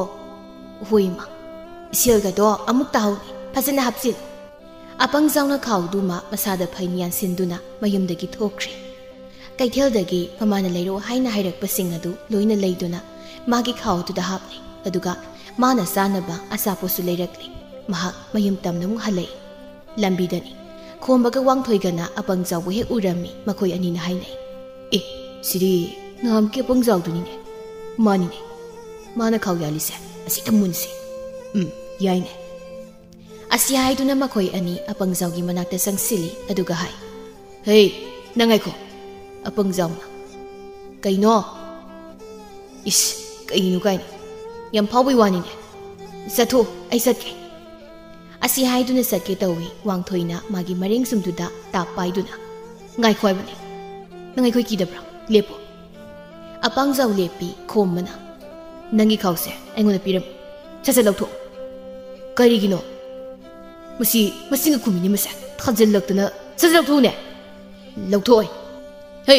"ꯍꯣꯏ, ꯏꯃꯥ꯫ ꯁꯦꯜꯒꯗꯣ ꯑꯃꯨꯛ ꯇꯥꯍꯧꯅꯤ꯫ ꯐꯖꯅ ꯍꯥꯞꯆꯤꯜꯂꯨ꯫" ꯑꯄꯪꯖꯥꯎꯅ ꯈꯥꯎꯗꯨꯃ ꯃꯁꯥꯗ ꯐꯩꯅ ꯌꯥꯟꯁꯤꯟꯗꯨꯅ ꯃꯌꯨꯝꯗꯒꯤ ꯊꯣꯛꯈ꯭ꯔꯦ꯫ ꯀꯩꯊꯦꯜꯗꯒꯤ ꯃꯃꯥꯅ ꯂꯩꯔꯛꯎ ꯍꯥꯏꯅ ꯍꯥꯏꯔꯛꯄꯁꯤꯡ ꯑꯗꯨ ꯂꯣꯏꯅ ꯂꯩꯗꯨꯅ ꯃꯥꯒꯤ ꯈꯥꯎꯗꯨꯗ ꯍꯥꯞꯂꯦ꯫ ꯑꯗꯨꯒ ꯃꯥꯅ ꯆꯥꯅꯕ ꯑꯆꯥꯄꯣꯠꯁꯨ ꯂꯩꯔꯛꯂꯦ꯫ ꯃꯍꯥꯛ ꯃꯌꯨꯝ ꯇꯝꯅ ꯑꯃꯨꯛ ꯍꯜꯂꯛꯏ꯫ ꯂꯝꯕꯤꯗꯅꯤ꯫ ꯈꯣꯝꯕꯒ ꯋꯥꯡꯊꯣꯏꯒꯅ ꯑꯄꯪꯖꯥꯎꯕꯨ ꯍꯦꯛ ꯎꯔꯝꯃꯤ꯫ ꯃꯈꯣꯏ ꯑꯅꯤꯅ ꯍꯥꯏꯅꯩ, "ꯑꯦ, ꯁꯤꯗꯤ ꯅꯍꯥꯟꯃꯨꯛꯀꯤ ꯑꯄꯪꯖꯥꯎꯗꯨꯅꯤꯅꯦ꯫ ꯃꯥꯅꯤꯅꯦ꯫ ꯃꯥꯅ ꯈꯥꯎ ꯌꯥꯜꯂꯤꯁꯦ꯫ ꯑꯁꯤꯗ ꯃꯨꯟꯁꯤ꯫ ꯎꯝ, ꯌꯥꯏꯅꯦ꯫" ꯑꯁꯤ ꯍꯥꯏꯗꯨꯅ ꯃꯈꯣꯏ ꯑꯅꯤ ꯑꯄꯪꯖꯥꯎꯒꯤ ꯃꯅꯥꯛꯇ ꯆꯪꯁꯤꯜꯂꯤ꯫ ꯑꯗꯨꯒ ꯍꯥꯏ, "ꯍꯦ, ꯅꯪ ꯉꯥꯏꯈꯣ꯫" ꯑꯄꯪꯖꯥꯎꯅ, "ꯀꯩꯅꯣ?" "ꯏꯁ, ꯀꯩꯅꯣ ꯀꯥꯏꯅ꯫ ꯌꯥꯝ ꯐꯥꯎꯕꯩ ꯋꯥꯅꯤꯅꯦ꯫ ꯆꯠꯊꯣꯛ, ꯑꯩ ꯆꯠꯀꯦ꯫" ꯑꯁꯤ ꯍꯥꯏꯗꯨꯅ ꯆꯠꯀꯦ ꯇꯧꯏ꯫ ꯋꯥꯡꯊꯣꯏꯅ ꯃꯥꯒꯤ ꯃꯔꯦꯡ ꯆꯨꯝꯗꯨꯗ ꯇꯥꯞ ꯄꯥꯏꯗꯨꯅ, "ꯉꯥꯏꯈꯣ ꯍꯥꯏꯕꯅꯦ꯫ ꯅꯪ ꯑꯩꯈꯣꯏ ꯀꯤꯗꯕ꯭ꯔꯥ? ꯂꯦꯞꯄꯣ꯫" ꯑꯄꯪꯖꯥꯎ ꯂꯦꯞꯄꯤ꯫ ꯈꯣꯝꯕꯅ, "ꯅꯪꯒꯤ ꯈꯥꯎꯁꯦ ꯑꯩꯉꯣꯟꯗ ꯄꯤꯔꯝꯃꯨ꯫ ꯁꯠ ꯁꯠ ꯂꯧꯊꯣꯛꯑꯣ꯫" "ꯀꯔꯤꯒꯤꯅꯣ? ꯃꯁꯤ ꯃꯁꯤꯡꯒ ꯈꯨꯝꯃꯤꯅꯤ ꯃꯁꯦ꯫ ꯊꯥꯖꯤꯜꯂꯛꯇꯅ꯫ ꯁꯠ ꯁꯠ ꯂꯧꯊꯣꯛꯎꯅꯦ꯫" "ꯂꯧꯊꯣꯛꯑꯣꯏ꯫ ꯍꯦ,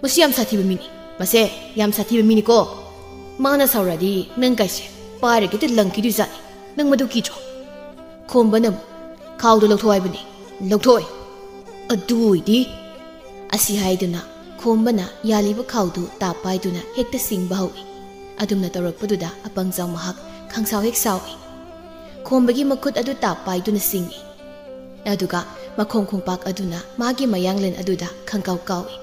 ꯃꯁꯤ ꯌꯥꯝ ꯁꯥꯊꯤꯕ ꯃꯤꯅꯤ꯫ ꯃꯁꯦ ꯌꯥꯝ ꯁꯥꯊꯤꯕ ꯃꯤꯅꯤꯀꯣ꯫ ꯃꯥꯅ ꯁꯥꯎꯔꯛꯑꯗꯤ ꯅꯪ ꯀꯥꯏꯁꯦ ꯄꯥꯏꯔꯒ ꯍꯦꯛꯇ ꯂꯪꯈꯤꯗꯣꯏꯖꯥꯠꯅꯤ꯫ ꯅꯪ ꯃꯗꯨ ꯀꯤꯗ꯭ꯔꯣ?" ꯈꯣꯝꯕꯅ ꯑꯃꯨꯛ, "ꯈꯥꯎꯗꯣ ꯂꯧꯊꯣꯛ ꯍꯥꯏꯕꯅꯤ, ꯂꯧꯊꯣꯛꯑꯣꯏ꯫" "ꯑꯗꯨ ꯑꯣꯏꯗꯤ꯫" ꯑꯁꯤ ꯍꯥꯏꯗꯨꯅ ꯈꯣꯝꯕꯅ ꯌꯥꯜꯂꯤꯕ ꯈꯥꯎꯗꯨ ꯇꯥꯞ ꯄꯥꯏꯗꯨꯅ ꯍꯦꯛꯇ ꯁꯤꯡꯕ ꯍꯧꯏ꯫ ꯑꯗꯨꯝꯅ ꯇꯧꯔꯛꯄꯗꯨꯗ ꯑꯄꯪꯖꯥꯎ ꯃꯍꯥꯛ ꯈꯪꯁꯥꯎ ꯍꯦꯛ ꯁꯥꯎꯏ꯫ ꯈꯣꯝꯕꯒꯤ ꯃꯈꯨꯠ ꯑꯗꯨ ꯇꯥꯞ ꯄꯥꯏꯗꯨꯅ ꯁꯤꯡꯏ꯫ ꯑꯗꯨꯒ ꯃꯈꯣꯡ ꯈꯣꯡꯄꯥꯛ ꯑꯗꯨꯅ ꯃꯥꯒꯤ ꯃꯌꯥꯡꯂꯦꯟ ꯑꯗꯨꯗ ꯈꯪꯀꯥꯎ ꯀꯥꯎꯏ꯫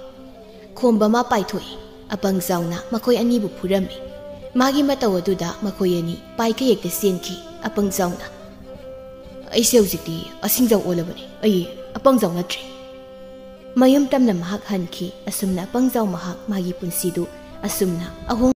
ꯈꯣꯝꯕ ꯃꯥ ꯄꯥꯏꯊꯣꯛꯏ꯫ ꯑꯄꯪꯖꯥꯎꯅ ꯃꯈꯣꯏ ꯑꯅꯤꯕꯨ ꯐꯨꯔꯝꯃꯤ꯫ ꯃꯥꯒꯤ ꯃꯇꯧ ꯑꯗꯨꯗ ꯃꯈꯣꯏ ꯑꯅꯤ ꯄꯥꯏꯈꯩ ꯍꯦꯛꯇ ꯆꯦꯟꯈꯤ꯫ ꯑꯄꯪꯖꯥꯎꯅ, "ꯑꯩꯁꯦ ꯍꯧꯖꯤꯛꯇꯤ ꯑꯁꯤꯡꯖꯥꯎ ꯑꯣꯜꯂꯕꯅꯤ꯫ ꯑꯩ ꯑꯄꯪꯖꯥꯎ ꯅꯠꯇ꯭ꯔꯦ꯫" ꯃꯌꯨꯝ ꯇꯝꯅ ꯃꯍꯥꯛ ꯍꯟꯈꯤ꯫ ꯑꯁꯨꯝꯅ ꯑꯄꯪꯖꯥꯎ ꯃꯍꯥꯛ ꯃꯥꯒꯤ ꯄꯨꯟꯁꯤꯗꯨ ꯑꯁꯨꯝꯅ ꯑꯍꯣꯡ